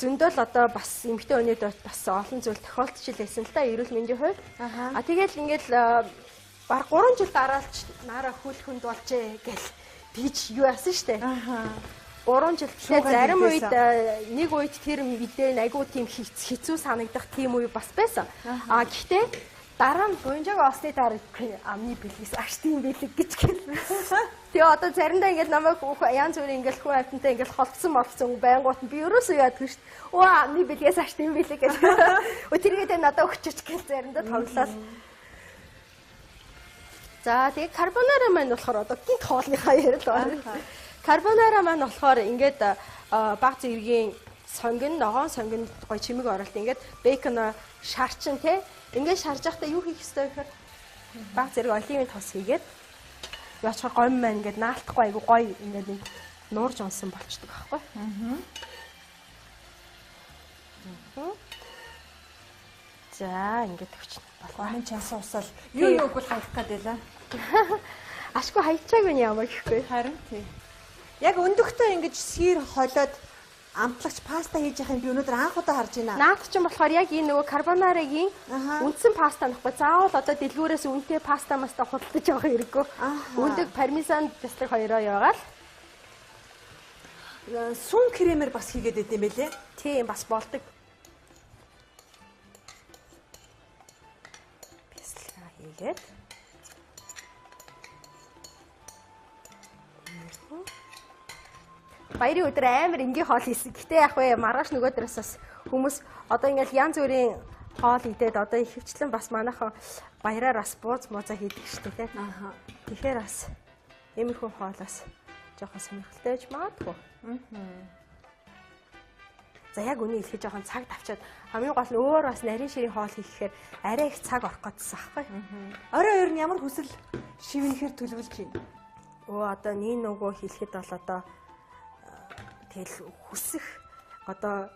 зөндөл одоо бас эмэгтэй өнөөд бас олон зүйл тохиолдож байсан л да эрүүл мэндийн хувьд. А тэгэл ингээл баг 3 жил дараалж нараа хөлхөнд болжээ гэл тэгж юу яасан штэ. 3 жил тэгэхээр зарим үед нэг үед тэр мэдээ нь айгүй тийм хэцүү санагдах тийм үе бас байсан. А гэхдээ дараа нь бунжааг олсны дараа амны бэлгээс аштын бэлэг гэж гэл. Тэгээ одоо заримдаа ингээл намайг янз бүрийн ингээл хүн амьтантай ингээл холбосон молцсон байнгут би ерөөсөө яадаг шүү дээ. Өө амны бэлгээс аштын бэлэг гэж. Өө тэргээд надад өгчөч гэл заримдаа тоглолоо. За тэгээ карбонара маань болохоор одоо гинт хоолныхаа ярил байна. Карбонара маань болохоор ингээд баг зэргийн сонгон, ногоон сонгонд гой чимэг оролт ингээд бейкон шарчин те. Ингээд шарж байхдаа юу хийх ёстой гэхээр баг зэрэг оливын тос хийгээд яачаар гомь маань ингээд наалтахгүй айгу гоё ингээд нэг нуурж онсон болчдөг байхгүй. За ингээд өгч болох. Амин чансан усаал юу юуг бол хаях гээд байлаа. Ашгүй хаячаагүй нь ямар гэхгүй. Харин тий. Яг өндөгтөө ингэж сир холиод амтлагч паста хийж яхахыг би өнөөдөр анх удаа харж байна. Наад чинь болохоор яг энэ нөгөө карбонарагийн үндсэн паста нөхгүй. Заавал одоо дэлгүүрээс үнэтэй паста маста худалдаж авах хэрэггүй. Өндөг пармезан бяцлаг хоёроо яваал. Сүн кремээр бас хийгээд байт юм байлээ. Тийм бас болдог. Бяцлага хийгээд. Баярын өдөр амар энгийн хоол хийсэн. Гэтэ яг вэ маргааш нөгөөдрөөс бас хүмүүс одоо ингээл янз бүрийн хоол идээд одоо ихэвчлэн бас манайхан баяраар бас бууз муузаа хийдэг шүү дээ. Аа. Тэгэхээр бас иймэрхүү хоолоос жоохон сонирхолтой байж магадгүй. За яг үнийг хэлэхэд жоохон цаг тавчаад хамгийн гол нь өөр бас нарийн ширийн хоол хийхээр арай их цаг орох гэдсэн аахгүй. Орой ер нь ямар хүсэл шивнэхээр төлөвлөж байна? Өө одоо нэг нөгөө хэлэхэд бол одоо тэгэл хүсэх одоо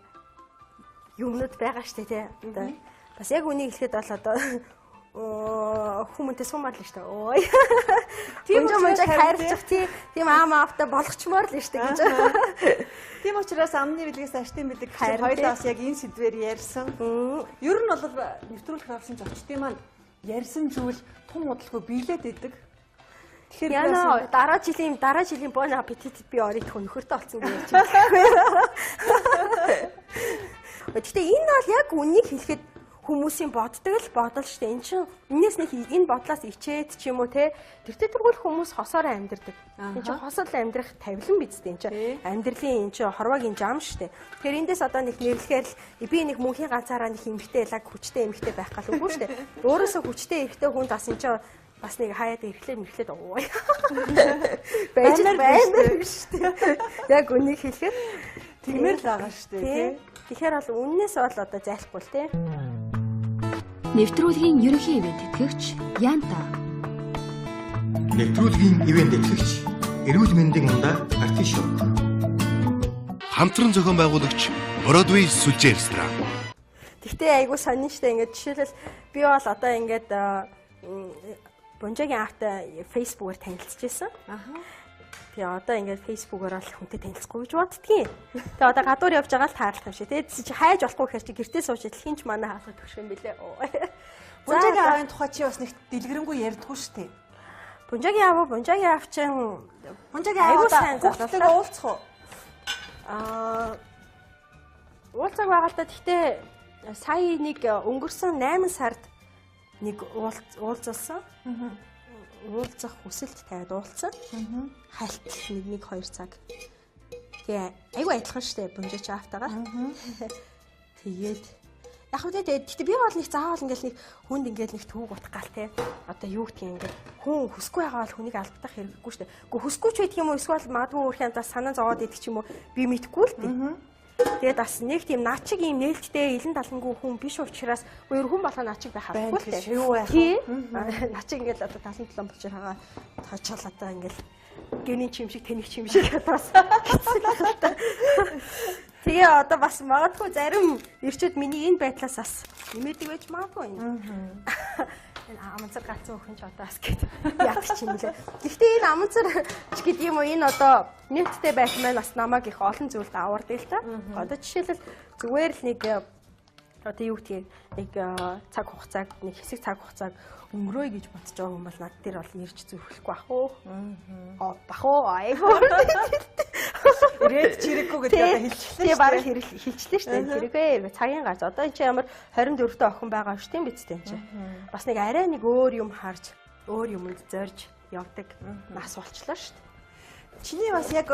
юмнууд байгаа штэ тий. Одоо бас яг үнийг хэлэхэд бол одоо хүмүүнтэй сумаар л шүү дээ. Ой. Тийм учраас хайрлах тийм аам аавтай болгочмоор л шүү дээ гэж. Тийм учраас амны бэлгээс аштын бэлэг гэж хоёулаа бас яг энэ сэдвээр ярьсан. Ер нь бол нэвтрүүлэх авсан зочдын маань ярьсан зүйл тун удалгүй биелээд идэг. Тэгэхээр яна дараа жилийн bon appetit би оройт нөхөртэй болсон гэж ярьж байна. Гэхдээ энэ бол яг үннийг хэлэхэд хүмүүсийн боддог л бодол шүү дээ. Эн чинь энэс нэг энэ бодлоос ичээд ч юм уу те тэртээ тэргүүл хүмүүс хосоор амьдардаг. Энд чинь хосол амьдрах тавилан биз дээ. Энд чинь амьдралын энэ чинь хорвоогийн жам шүү дээ. Тэгэхээр эндээс одоо нэг нэрлэхээр л би нэг мөнхийн ганцаараа нэг эмэгтэй лаг хүчтэй эмэгтэй байх гал үгүй шүү дээ. Өөрөөсөө хүчтэй эрэгтэй хүн бас энэ чинь бас нэг хаяад ирэхлээр мэрэхлээд ууя. Байж байна шүү дээ. Яг үнийг хэлэхэд тэгмээр л байгаа шүү дээ тий. Тэгэхээр бол үннээс бол одоо зайлахгүй л тий. Нэвтрүүлгийн ерөнхий ивент тэтгэгч Янта. Нэвтрүүлгийн ивент тэтгэгч эрүүл мэндийн ундаа Артишок. Хамтран зохион байгуулагч Бродвей сүлжээ ресторан. Тэгтээ айгуу сонин штэ ингээд жишээлбэл би бол одоо ингээд Бунжагийн аавтай Facebook-оор танилцж байсан. Аха. Тэгээ одоо ингээд Facebook-оор л хүнтэй танилцахгүй гэж боддгийн. Тэгээ одоо гадуур явж байгаа л таарлах юм шиг. Тэгээ чи хайж болохгүй гэхэр чи гэртээ сууж идэл хинч манай хаалга төгш юм бэлээ. Бунжагийн аавын тухай чи бас нэг дэлгэрэнгүй ярьдгүй шүү дээ. Бунжагийн аав, Бунжагийн аав чинь Бунжагийн аав сайн залуулаа уулзах уу? Уулзах байгаа л да. Гэхдээ сая нэг өнгөрсөн 8 сард нэг уулзалсан. Уулзах хүсэлт тавиад уулзсан. Хальт 1 2 цаг. Тэгээ айгүй адилхан штэ Бунжаач аавтайгаа. Тэгээд яг үгүй тэгээ гэхдээ би бол нэг заавал ингээл нэг хүнд ингээл нэг түүг утгах гал те. Одоо юу гэдгийг ингээл хүн хүсгүй байгаа бол хүнийг алдах хэрэггүй штэ. Үгүй хүсгүй ч байдаг юм уу эсвэл магадгүй өөрхийн амдаас санаа зовоод идэх ч юм уу би мэдэхгүй л дээ. Тэгээд бас нэг тийм над чиг ийм нээлттэй илэн талангүй хүн биш учраас өөр хүн болгоо над чиг байх албагүй л дээ. Юу байх вэ? Над чиг ингээл одоо 77 болж байгаа тоочол одоо ингээл генийн чим шиг тэнэг чим шиг бас хэцүү л та. Тэгээ одоо бас магадгүй зарим ирчүүд миний энэ байдлаас бас нэмээдэг байж магадгүй юм. Энэ аманцар галзуу өхөн ч одоо бас гээд яадаг ч юм лээ. Гэхдээ энэ аманцар ч гэдэг юм уу энэ одоо нээлттэй байдал маань бас намайг их олон зүйлд авардаг л та. Одоо жишээлбэл зүгээр л нэг одоо юу гэдгийг нэг цаг хугацааг нэг хэсэг цаг хугацааг өнгөрөөе гэж бодож байгаа хүн бол над дээр бол ирж зүрхлэхгүй бах уу? Бах уу? Айгуу. Ирээд чирэггүй гэдэг одоо хэлчихлээ. Тэгээ бараг хэлчихлээ шүү дээ. Хэрэггүй цагийн гарц. Одоо энэ чинь ямар 24 дэх охин байгаа шүү дээ биз дээ энэ чинь. Бас нэг арай нэг өөр юм харж, өөр юмд зорж явдаг нас болчлоо шүү дээ. Чиний бас яг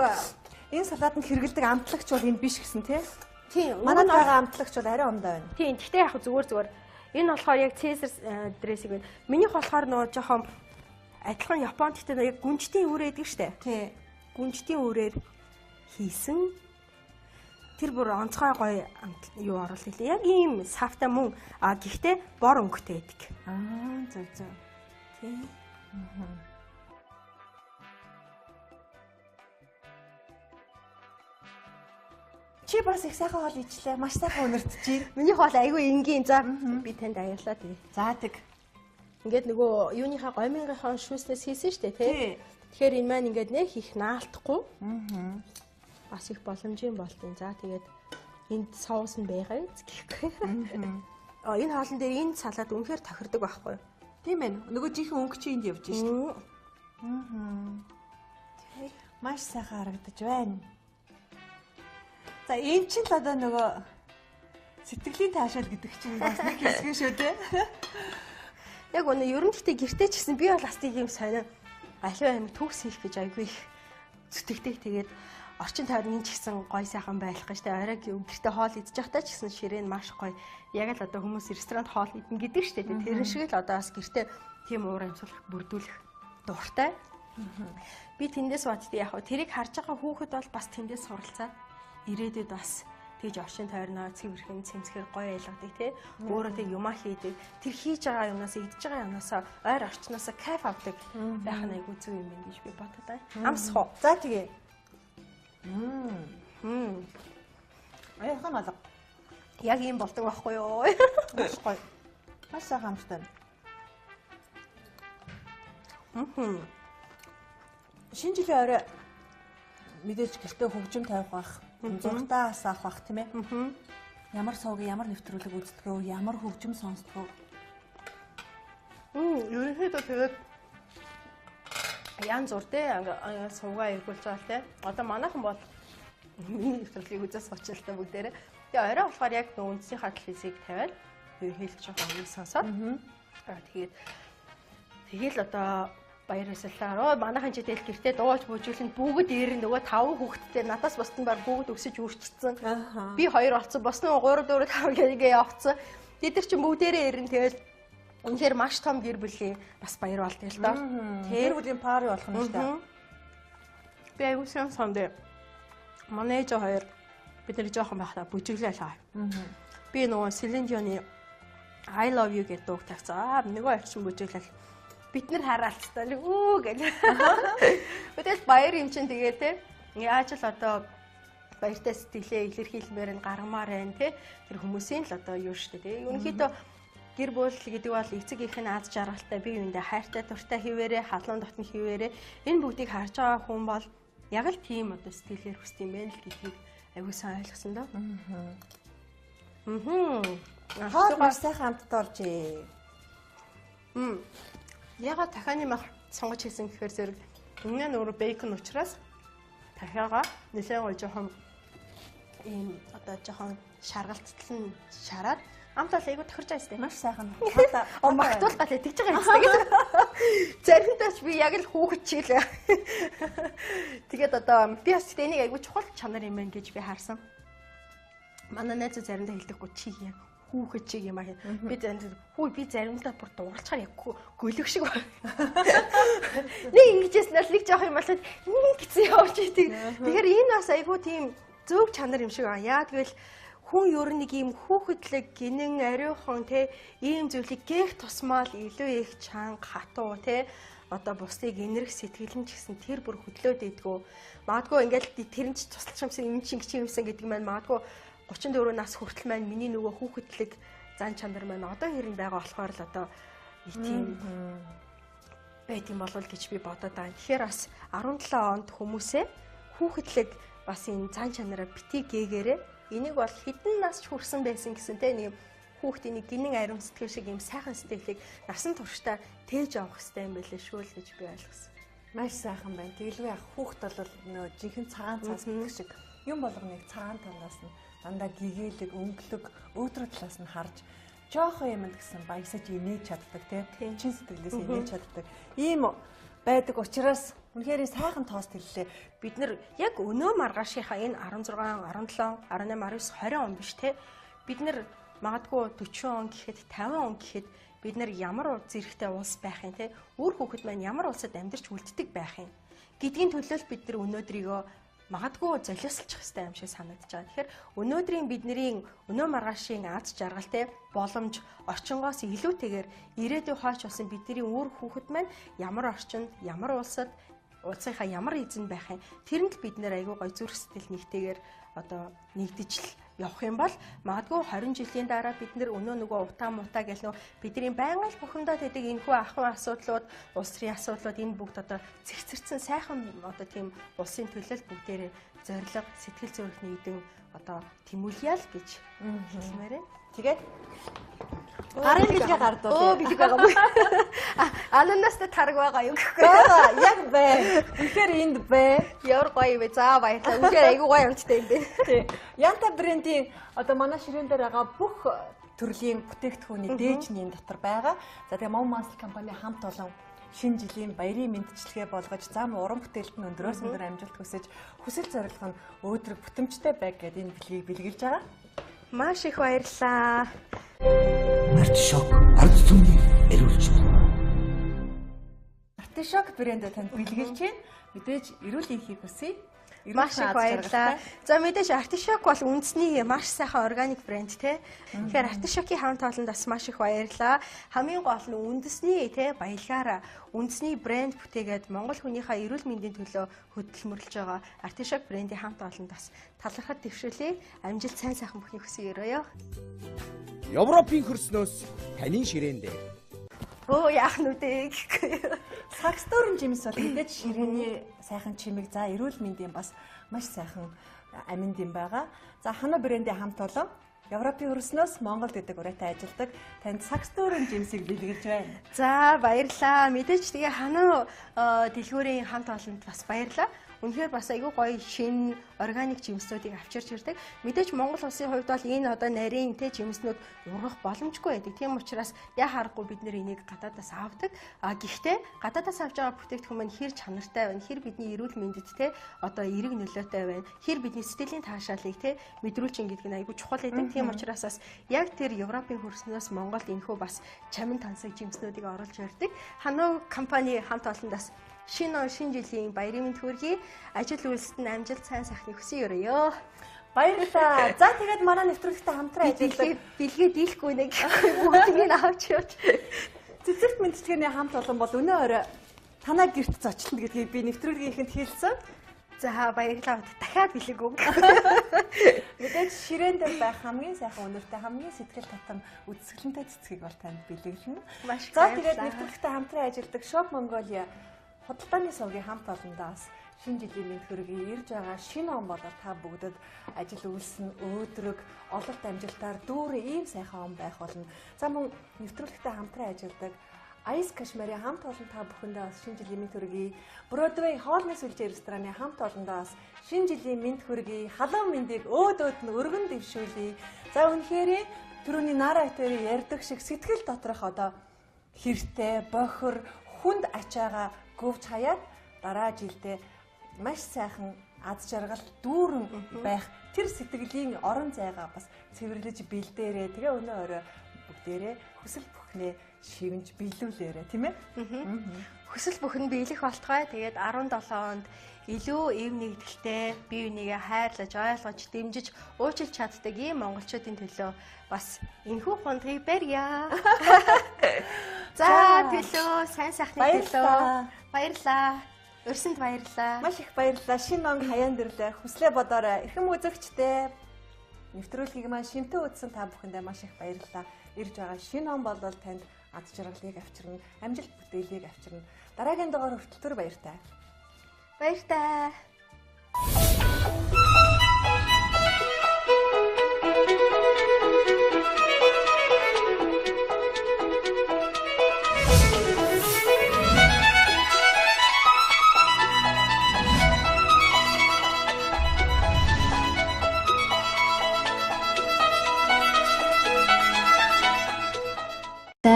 энэ салаатанд хэрэгэлдэг амтлагч бол энэ биш гэсэн тий? Тийм. Манад байгаа амтлагч бол арай умдаа байна. Тийм. Гэхдээ яг зүгээр. Энэ болохоор яг Caesar dressing байна. Минийх болохоор нөгөө жоохон адилхан Японд гэхдээ яг гүнжтийн үрээ гэдэг шүү дээ. Тийм. Гүнжтийн үрээр хийсэн тэр бүр онцгой гоё юу оруулах лээ. Яг ийм савтай мөн. А гэхдээ бор өнгөтэй байдаг. Аа зөв зөв. Тийм. Чи бас их сайхан хоол ичлээ. Маш сайхан өнөртөж. Миний хоол айгүй энгийн. За би танд аярлаа тэгээ. За тэг. Ингээд нөгөө юуныхаа гомингийнхаа шүүснээс хийсэн шүү дээ тий. Тэгэхээр энэ маань ингээд нэх их наалтахгүй. Бас их боломжийн болтын. За тэгээд энд соус нь байгаа гэхгүй. Энэ хоолн дээр энэ салаад үнэхээр тохирдог байхгүй юу? Тийм ээ. Нөгөө жинхэнэ өнгө чи энд явж шин. Маш сайхан харагдаж байна. За энэ чинь л одоо нөгөө сэтгэлийн таашаал гэдэг чинь бас нэг хэсэг шүү дээ. Яг үнэ ер нь гэхдээ гэртээ ч гэсэн би бол бас тийм сонио аливаа юм төгс хийх гэж айгүй их зүтгэдэг. Тэгээд орчин тойрны ч гэсэн гой сайхан байх гэж тэ оройг гэртээ хоол идэж байхдаа ч гэсэн ширээ нь маш гоё. Яг л одоо хүмүүс ресторанд хоол идэнэ гэдэг шүү дээ. Тэр шиг л одоо бас гэртээ тийм уур амьсгал бүрдүүлэх дуртай. Би тэндээс боддоо яг тэрийг харж байгаа хүүхэд бол бас тэндээс суралцаад ирээдүйд бас тэгж орчин тойрноо цэвэрхэн цэмцгэр гоё айлгадаг тий. Өөрөө тэг юмаа хийдэг. Тэр хийж байгаа юмнаас идж байгаа юмнаас ойр орчноос кайф авдаг байх нь айгүй зүг юм байна гэж би бодод байна. Амсах уу? За тэгээ. Аяхан алга. Яг ийм болдог байхгүй юу? Маш гоё. Маш сайхан амттай. Шинэ жилийн орой мэдээж гэртээ хөгжим тавих бах, зургатаа асаах бах тийм ээ. Ямар сувг, ямар нэвтрүүлэг үздэг вэ? Ямар хөгжим сонсдог вэ? Ерөнхийдөө тэгээд янз бүр те сувгаа эргүүлж байгаа те. Одоо манайхан бол миний нэвтрүүлгийг үзээс суучилтай бүгдээрээ. Тэгээ орой болохоор яг нөө үндсийнхаа телевизийг тавиад ерөнхийдөө жоохон үйл сонсоод. Тэгээд тэгэл одоо баяр баясгалаа. Манайхан ч тэгэл гэртээ дуулж бүжиглэн бүгд ирэн нөгөө 5 хүүхэдтэй надаас бусдын баг бүгд өсөж үрчсэн. Би 2 болсон, бос нь 3 4 5 гээгээ явцсан. Тэд нар чинь бүгдээрээ ирэн тэгэл үнэхээр маш том гэр бүлийн бас баяр болдог л доо. Гэр бүлийн пари болох юм шүү дээ. Би айгуу сайн сондээ. Манай ээж хоёр бид нар жоохон байхдаа бүжиглээ л. Би нөгөө Celine Dion-ы I love you гэдэг дууг тавьсан. Нөгөө хоёр чинь бүжиглээ. Бид нар хараалцтай л үү гэл. Тэгэл баяр юм чинь тэгээ те. Яаж л одоо баяртай сэтгэлээ илэрхийлмээр нь гаргамаар байна те. Тэр хүмүүсийн л одоо юу шүү дээ те. Ерөнхийдөө гэр бүл гэдэг бол эцэг их нь аз жаргалтай бие биендээ хайртай дуртай хിവэрэ халуун дотн хിവэрэ энэ бүгдийг харж байгаа хүн бол яг л тийм одоо сэтгэлээр хүсдэг юм байна л гэдгийг аягүй сайн ойлгосон доо. Хоол маш сайхан амттай болжээ. Ягаад тахианы мах сонгож хийсэн гэхээр зэрэг өмнө нь өөрөө бейкон учраас тахиагаа нэлээд гоё жоохон ийм одоо жоохон шаргалтал нь шараад амт бол айгүй тохирж байгаа юм. Маш сайхан. Магтуул гал тэгж байгаа юм шиг. Заримдаа ч би яг л хүүхэд чиг л. Тэгээд одоо би бас энийг айгүй чухал чанар юм байна гэж би харсан. Манай найзууд заримдаа хэлдэггүй чи яг хүүхэд чиг юм аа. Би заримдаа хүү би заримдаа бүр дууралцахаар яг гөлөг шиг байна. Нэг ингэжсэн л нэг жоох юм болоод ингэсэн явж идэг. Тэгэхээр энэ бас айгүй тийм зөв чанар юм шиг байна. Яа тэгвэл хүн ер нь нэг ийм хүүхэдлэг гинэн ариухан те ийм зүйлийг гээх тусмаа л илүү их чанга хатуу те одоо бусдыг инэрх сэтгэл нь ч гэсэн тэр бүр хөдлөөд идэггүй. Магадгүй ингээл тэр нь ч тусалчих юмсан юм чинь гэж юмсан гэдэг маань магадгүй 34 нас хүртэл маань миний нөгөө хүүхэдлэг зан чанар маань одоо хэрэг байгаа болохоор л одоо тийм байт юм болов гэж би бодоод байгаа. Тэгэхээр бас 17 онд хүмүүсээ хүүхэдлэг бас энэ зан чанараа бити гээгээрээ энийг бол хэдэн нас ч хүрсэн байсан гэсэн те нэг хүүхдийн нэг гинэн ариун сэтгэл шиг юм сайхан сэтгэлийг насан туршдаа тээж авах хэрэгтэй юм байлээ шүү л гэж би ойлгосон. Маш сайхан байна. Тэгэлгүй яг хүүхд бол нөө жинхэнэ цагаан цаас гэдэг шиг юм болгоныг цагаан талаас нь дандаа гэгээлэг, өнгөлөг, өөдрөг талаас нь харж жоохон юмд гэсэн баясаж инээж чаддаг тийм чин сэтгэлээс инээж чаддаг. Ийм байдаг учраас үнэхээр сайхан тост хэллээ. Бид нэр яг өнөө маргаашийнхаа энэ 16, 17, 18, 19, 20 он биш те. Бид нэр магадгүй 40 он гэхэд 50 он гэхэд бид нэр ямар зэрэгтэй улс байх юм те. Үр хүүхэд маань ямар улсад амьдарч үлддэг байх юм гэдгийн төлөө бид нар өнөөдрийгөө магадгүй золиослчих хэрэгтэй юм шиг санагдаж байгаа. Тэгэхээр өнөөдрийн бидний өнөө маргаашийн аз жаргалтай боломж орчингоос илүүтэйгээр ирээдүйн хойч болсон бидний үр хүүхэд маань ямар орчинд, ямар улсад, улсынхаа ямар эзэн байх юм. Тэрэнд л бид нэр айгүй гой зүрх сэтгэл нэгтэйгээр одоо нэгдэж л явах юм бол магадгүй 20 жилийн дараа бид нэр өнөө нөгөө утаа мутаа гэл нөө бидний байнга л бухимдаад байдаг энэхүү ахуйн асуудлууд, улс төрийн асуудлууд энэ бүгд одоо цэгцэрсэн сайхан одоо тийм улсын төлөөлөл бүгдээрээ зорилго, сэтгэл зүрх нэгдэн одоо тэмүүлье л гэж хэлмээр байна. Тэгээд гарын бэлгээ гардуул. Өө бэлэг байгаа юм. Ананастай тараг байгаа юм гэхгүй. Байгаа, яг бай. Үнэхээр энд бай. Ямар гоё юм бэ. За баярлалаа. Үнэхээр айгүй гоё юмчтай юм бэ. Тий. Янта брендийн одоо манай ширээн дээр байгаа бүх төрлийн бүтээгдэхүүний дээжний дотор байгаа. За тэгээ Мон Мансл компани хамт олон шинэ жилийн баярын мэндчилгээ болгож зам уран бүтээлд нь өндрөөс өндөр амжилт хүсэж хүсэл зорилго нь өөдрөг бүтэмжтэй байг гэдээ энэ бэлгийг бэлгэлж байгаа. Маш их баярлалаа. Артишок ард түмний эрүүл чухал. Артишок брэндээ танд бэлгэлж байна. Мэдээж эрүүл энхийг хүсье. Маш их баярлалаа. За мэдээж Артишок бол үндэсний маш сайхан органик брэнд те. Тэгэхээр Артишокийн хамт олонд бас маш их баярлалаа. Хамгийн гол нь үндэсний те баялгаараа үндэсний брэнд бүтээгээд Монгол хүнийхээ эрүүл мэндийн төлөө хөдөлмөрлөж байгаа Артишок брендийн хамт олонд бас талархад дэвшүүлье. Амжилт сайн сайхан бүхний хүсье өрөөё. Европын хөрснөөс таны ширээн дээр. Өө яах нүдэ гэхгүй. Сакс дүүрэн жимс бол мэдээж ширээний сайхан чимэг, за эрүүл мэндийн бас маш сайхан аминд юм байгаа. За Хано брендийн хамт олон Европын хөрснөөс Монголд гэдэг ураатай ажилдаг танд сакс дүүрэн жимсийг бэлгэлж байна. За баярлалаа. Мэдээж тэгээ Хано дэлгүүрийн хамт олонд бас баярлалаа. Үнэхээр бас айгүй гоё шинэ органик жимснүүдийг авчирч ирдэг. Мэдээж Монгол улсын хувьд бол энэ одоо нарийн тэ жимснүүд ургах боломжгүй байдаг. Тийм учраас яа харахгүй бид нэр энийг гадаадаас авдаг. А гэхдээ гадаадаас авч байгаа бүтээгдэхүүн маань хэр чанартай байна, хэр бидний эрүүл мэндэд тэ одоо эерэг нөлөөтэй байна, хэр бидний сэтгэлийн таашаалыг тэ мэдрүүлж ин гэдэг нь айгүй чухал байдаг. Тийм учраас бас яг тэр Европын хөрснөөс Монголд энэхүү бас чамин тансаг жимснүүдийг оруулж ирдэг. Хано компани хамт олонд бас шинэ он шинэ жилийн баярын мэнд хүргэе. Ажил үйлсэд нь амжилт сайн сайхныг хүсье өрөөё. Баярлалаа. За тэгээд манай нэвтрүүлэгтэй хамтран ажилладаг бэлгээ дийлэхгүй нэг бүгднийг нь авч явж. Цэцэгт мэндчилгээний хамт олон бол өнөө орой танаа гэрт зочлоно гэдгийг би нэвтрүүлгийн эхэнд хэлсэн. За баярлалаа. Дахиад бэлэг өг. Мэдээж ширээн дээр байх хамгийн сайхан үнэртэй хамгийн сэтгэл татам үзэсгэлэнтэй цэцгийг бол танд бэлэглэнэ. За тэгээд нэвтрүүлэгтэй хамтран ажилладаг Shop Mongolia худалдааны сувгийн хамт олондоо бас шинэ жилийн мэнд хүргэе. Ирж байгаа шинэ он болол та бүгдэд ажил үйлс нь өөдрөг, ололт амжилтаар дүүрэн ийм сайхан он байх болно. За мөн нэвтрүүлэгтэй хамтран ажилладаг Ice Kashmir-ийн хамт олон та бүхэндээ бас шинэ жилийн мэнд хүргэе. Broadway хоолны сүлжээ рестораны хамт олондоо бас шинэ жилийн мэнд хүргэе. Халуун мэндийг өөд өөд нь өргөн дэвшүүлье. За үнэхээр түрүүний Нара айтэрийн ярьдаг шиг сэтгэл доторх одоо хэртэй, бохир, хүнд ачаага гөвч хаяад дараа жилдээ маш сайхан аз жаргал дүүрэн байх тэр сэтгэлийн орон зайгаа бас цэвэрлэж бэлдээрээ. Тэгээ өнөө орой бүгдээрээ хүсэл бүхнээ шивэнж биелүүлээрэ, тийм ээ? Хүсэл бүхэн биелэх болтугай. Тэгээд 17 онд илүү эв нэгдэлтэй, бие бинийгээ хайрлаж, ойлгож, дэмжиж, уучлж чаддаг ийм монголчуудын төлөө бас энэхүү хундгийг барья. За төлөө, сайн сайхны төлөө. Баярлалаа. Өрсөнд баярлалаа. Маш их баярлалаа. Шинэ он хаяан дэрлээ. Хүслээ бодоорой. Эрхэм үзэгчдээ нэвтрүүлгийг маань шимтэн үзсэн та бүхэндээ маш их баярлалаа. Ирж байгаа шинэ он болол танд аз жаргалыг авчирна, амжилт бүтээлийг авчирна. Дараагийн дугаар хүртэл түр баяртай. Баяртай.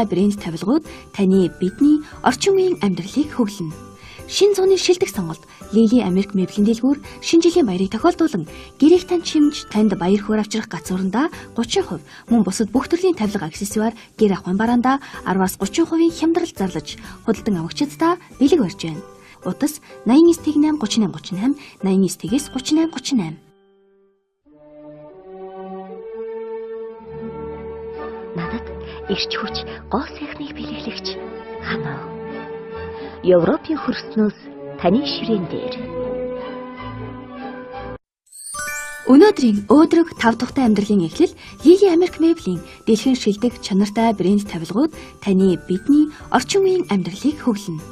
Брэнд тавилгууд таны бидний орчин үеийн амьдралыг хөглөнө. Шинэ зууны шилдэг сонголт Лили Америк меблийн дэлгүүр шинэ жилийн баярыг тохиолдуулан гэрийг тань чимж танд баяр хөөр авчрах гацуурандаа 30% мөн бусад бүх төрлийн тавилга аксессуар гэр ахуйн бараандаа 10-аас 30% хямдрал зарлаж худалдан авагчдаа бэлэг барьж байна. Утас 89 8 38 38 89 38 38. Надад эрч хүч, гоо сайхныг бэлэглэгч Хано. Европын хөрснөөс таны ширээн дээр. Өнөөдрийн өөдрөг тав тухтай амьдралын эхлэл Лили Америк меблийн дэлхийн шилдэг чанартай брэнд тавилгууд таны бидний орчин үеийн амьдралыг хөглөнө.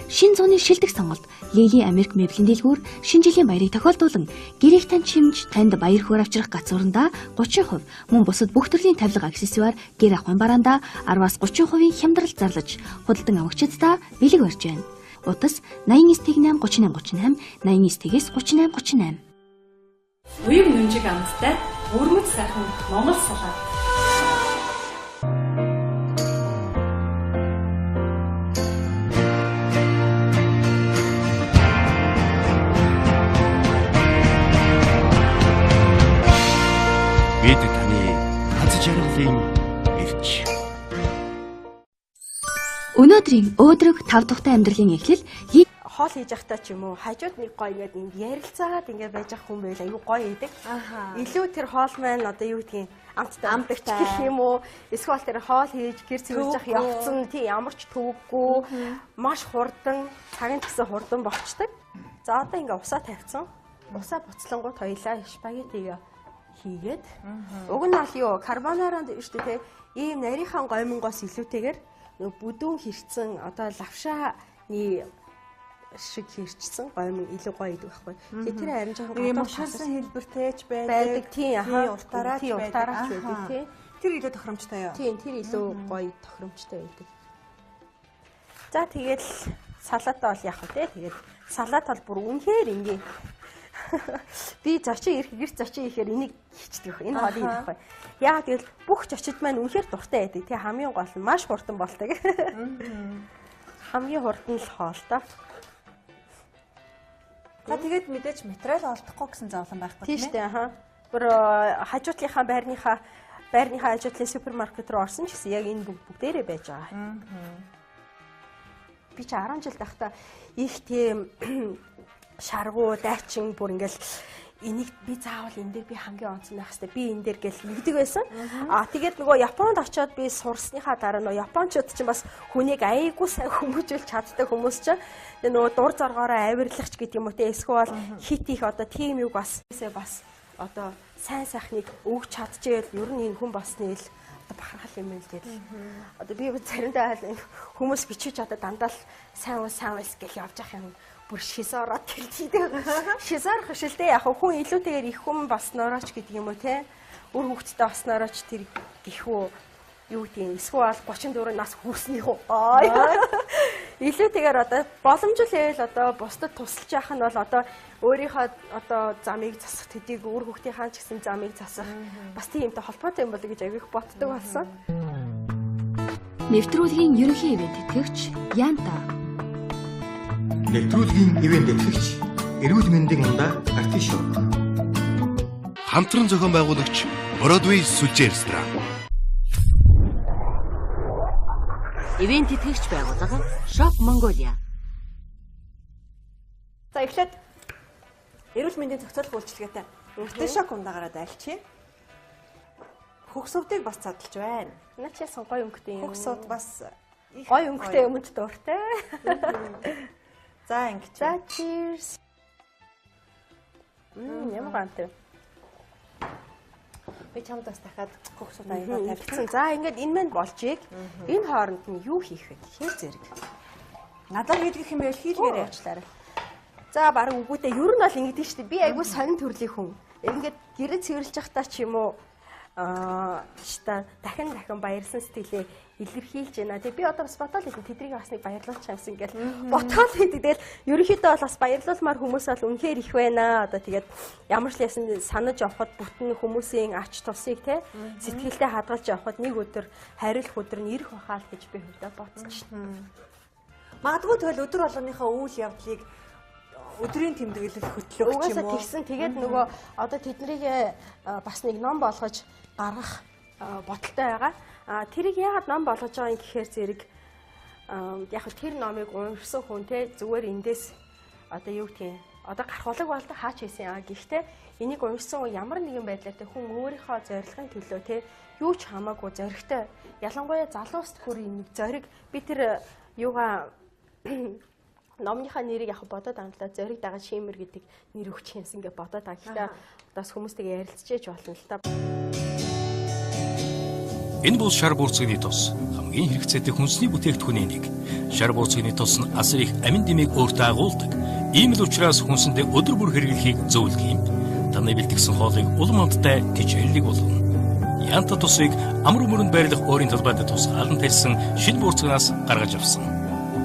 Шинэ зууны шилдэг сонголт Лили Америк меблийн дэлгүүр шинэ жилийн баярыг тохиолдуулан гэрийг тань чимж танд баяр хөөр авчрах гацуурандаа 30% мөн бусад бүх төрлийн тавилга аксессуар гэр ахуйн бараандаа 10-аас 30% хямдрал зарлаж худалдан авагчдаа бэлэг барьж байна. Утас 89 8 38 38 89 38 38. Уян нүнжиг амттай өвөрмөц сайхан Монгол салаат. Бид таны аз жаргалын элч. Өнөөдрийн өөдрөг тав тухтай амьдралын эхлэл хоол хийж явахдаа ч юм уу хажууд нэг гоё ингээд энд ярилцаад ингээд байж ах хүн байл айгүй гоё идэг. Илүү тэр хоол маань одоо юу гэдгийг амттай амттай гэх юм уу? Эсвэл тэр хоол хийж гэр цэвэрлж явах явцсан тий ямар ч төвөггүй маш хурдан цаг нь гэсэн хурдан болчдөг. За одоо ингээд усаа тавьсан. Усаа буцлангууд хоёлаа спагеттигээ хийгээд уг нь бол юу карбонаранд шүү дээ тий ийм нарийнхан гоймонгоос илүүтэйгээр нөгөө бүдүүн хэрцэн одоо лавшаа цайны шиг хэрчсэн гоё илүү гоё идэг байхгүй. Тэгээ тэр харин жоохон гадуур шарсан хэлбэртэй ч байдаг. Тийм уртаараа ч байдаг тий. Тэр илүү тохиромжтой юу? Тийм, тэр илүү гоё тохиромжтой байдаг. За тэгээд салатаа бол яах вэ те? Тэгээд салат бол бүр үнэхээр энгийн. Би зочин ирэх, гэрт зочин ирэхээр энийг хийчдэг. Энэ хоолыг хийх байхгүй. Яагаад гэвэл бүх зочид маань үнэхээр дуртай байдаг. Тэ хамгийн гол нь маш хурдан болдог. Хамгийн хурдан л хоол та. За тэгээд мэдээж материал олдохгүй гэсэн зовлон байхгүй тийм ээ. Тийм шүү дээ. Аха. Бүр хажуутлынхаа байрныхаа хажуутлын супермаркет руу орсон ч гэсэн яг энэ бүгдээрээ байж байгаа. Би чи 10 жил байхдаа их тийм шаргуу, дайчин бүр ингээл энийг би заавал энэ дээр би хамгийн онцгой байх хэрэгтэй. Би энэ дээр гэл нэгдэг байсан. Аа тэгээд нөгөө Японд очиод би сурсныхаа дараа нөгөө японочууд чинь бас хүнийг аяйгүй сайн хүмүүжүүлж чаддаг хүмүүс чинь тэгээ нөгөө дур зоргоороо авирлах ч гэдэг юм уу те эсвэл хит их одоо тийм юг бас одоо сайн сайхныг өгч чадчихвэл ер нь энэ хүн болсны ил одоо бахархал юм байна л гэдэг. Одоо би заримдаа хүмүүс бичиж одоо дандаа л сайн ус сайн ус гэл явж явах юм. Бүр шизороод гэлтийдэг. Шизорох биш л дээ. Яг хүн илүүтэйгээр их хүн болсноороо ч гэдэг юм уу те. Үр хөвгттэй болсноороо ч тэр гихүү юу гэдэг юм. Эсвэл 34 нас хүрснийх үү. Илүүтэйгээр одоо боломжтой байвал одоо бусдад тусалж яах нь бол одоо өөрийнхөө одоо замыг засах төдийг үр хөвгтийнхаа ч гэсэн замыг засах бас тийм юмтай холбоотой юм болоо гэж аяг их боддог болсон. Нэвтрүүлгийн ерөнхий ивент тэтгэгч Янта. Нэвтрүүлгийн ивент тэтгэгч эрүүл мэндийн ундаа Артишок. Хамтран зохион байгуулагч Бродвей сүлжээ ресторан. Ивент тэтгэгч байгууллага Shop Mongolia. За эхлээд эрүүл мэндийн зохицуулах үйлчилгээтэй Артишок ундаагаараа дайлчих. Хөгс увдыг бас задлж байна. Наа чи яасан гоё өнгөтэй юм. Хөгс увд бас гоё өнгөтэй юмд дуртай. За ингэж. За cheers. Ямар гантай. Би чамд бас дахиад хөгс увд аягаа тавьчихсан. За ингээд энэ манд болжийг. Энэ хооронд нь юу хийх вэ гэхээр зэрэг. Надад хийлгэх юм байвал хийлгээрэй. Уучлаарай. За бараг үгүйтэй ер нь бол ингэдэг шүү дээ. Би айгүй сонин төрлийн хүн. Ингээд гэрээ цэвэрлж явахдаа ч юм уу та дахин дахин баярлсан сэтгэлээ илэрхийлж байна. Тэгээ би одоо бас бодоол хэдэн тэднийг бас нэг баярлуулчих юмсан ингээл ботгоол хийдэг. Тэгэл ерөнхийдөө бол бас баярлуулмаар хүмүүс бол үнэхээр их байна. Одоо тэгээд ямар ч ясан санаж явхад бүтэн хүмүүсийн ач тусыг те сэтгэлдээ хадгалж явхад нэг өдөр хариулах өдөр нь ирэх байхаа л гэж би хувьдаа бодсон шин. Магадгүй тэгэл өдөр болгоныхоо үйл явдлыг өдрийн тэмдэглэл хөтлөх ч юм уу. Угаасаа тэгсэн. Тэгээд нөгөө одоо тэднийг бас нэг ном болгож гаргах бодолтой байгаа. Тэрийг яагаад ном болгож байгаа юм гэхээр зэрэг яг тэр номыг уншсан хүн те зүгээр эндээс одоо юу гэдгийг одоо гарах улаг болдог хаач хийсэн яа. Гэхдээ энийг уншсан хүн ямар нэгэн байдлаар те хүн өөрийнхөө зорилгын төлөө те юу ч хамаагүй зоригтой. Ялангуяа залууст бүр нэг зориг би тэр юугаа номныхаа нэрийг яг бодоод амтлаа зориг дагаа шимэр гэдэг нэр өгч юмсан гэж бодоод байгаа. Гэхдээ бас хүмүүстэйгээ ярилцчихэж болно л та. Энэ бол шар буурцгийн тус хамгийн хэрэгцээтэй хүнсний бүтээгдэхүүний нэг. Шар буурцгийн тус нь асар их амин дэмийг өөртөө агуулдаг. Ийм л учраас хүнсэндээ өдөр бүр хэрэглэхийг зөвлөдөг юм. Таны бэлтгэсэн хоолыг улам амттай тэжээлэг болгоно. Янта тусыг амар мөрөнд байрлах өөрийн талбайд тусгаалan тарьсан шинэ буурцгаас гаргаж авсан.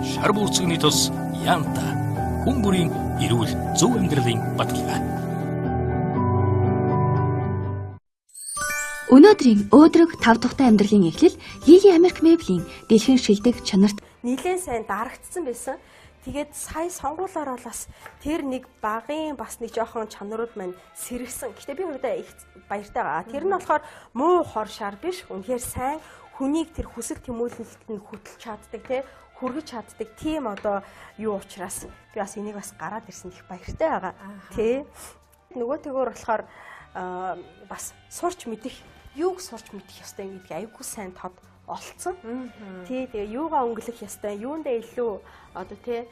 Шар буурцгийн тус Янта хүн бүрийн эрүүл зөв амьдралын баталгаа. Өнөөдрийн өөдрөг тав тухтай амьдралын эхлэл Лили Америк меблийн дэлхийн шилдэг чанарт нэлээд сайн дарагдсан байсан. Тэгээд сая сонгуулаар бол бас тэр нэг багын бас нэг жоохон чанарууд маань сэргсэн. Гэхдээ би хувьдаа их баяртай байгаа. Тэр нь болохоор муу хор шар биш. Үнэхээр сайн хүнийг тэр хүсэл тэмүүлэлт нь хөтөлж чаддаг те хүргэж чаддаг тийм одоо юу учраас би бас энийг бас гараад ирсэн их баяртай байгаа. Тэ. Нөгөө төгөөр болохоор бас сурч мэдэх, юуг сурч мэдэх ёстой гэдгийг аягүй сайн тод олцсон. Тий, тэгээ юугаа өнгөлөх ёстой, юундаа илүү одоо тий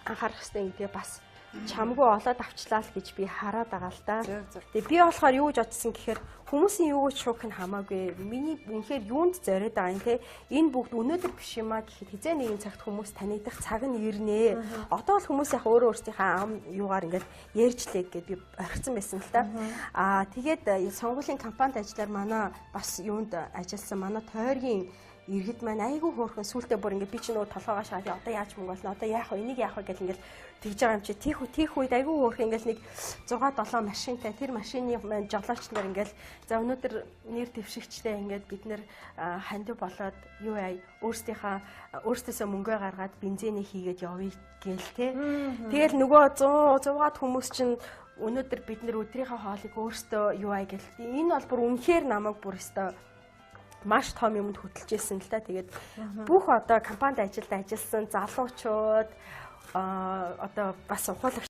анхаарах ёстой гэдгээ бас Чамгүй олоод авчлаа л гэж би хараад байгаа л да. Тэгээ би болохоор юу гэж бодсон гэхээр хүмүүсийн юу гэж шүүх нь хамаагүй. Миний үнэхээр юунд зориод байгаа юм те. Энэ бүгд өнөөдөр биш юм а гэхэд хизээ нэгэн цагт хүмүүс танигдах цаг нь ирнэ. Одоо л хүмүүс яг өөрөө өөрсдийнхээ ам юугаар ингээд ярьж лээ гэд би орхисон байсан л та. Аа тэгээд сонгуулийн компанид ажиллаар манай бас юунд ажилласан манай тойргийн иргэд маань айгүй хөөрхөн сүултээ бүр ингээд би чи нөгөө толгоогоо шахаад одоо яаж мөнгө олно, одоо яах вэ, энийг яах вэ гэл ингээд тэгж байгаа юм чи тийх үед айгүй хөөрхөн ингээд нэг 6 7 машинтай тэр машины маань жолооч нар ингээд за өнөөдөр нэр дэвшигчтэй ингээд бид нэр хандив болоод юу яа өөрсдөөсөө мөнгөө гаргаад бензинээ хийгээд явъя гээл те. Тэгэл нөгөө 100 100-аад хүмүүс чинь өнөөдөр бид нэр өдрийнхөө хоолыг өөрсдөө юу яа гэл. Энэ бол бүр үнэхээр намайг бүр өстой маш том юмд хөтөлж ирсэн л та. Тэгээд бүх одоо компанид ажилд ажилласан залуучууд одоо бас ухуулагч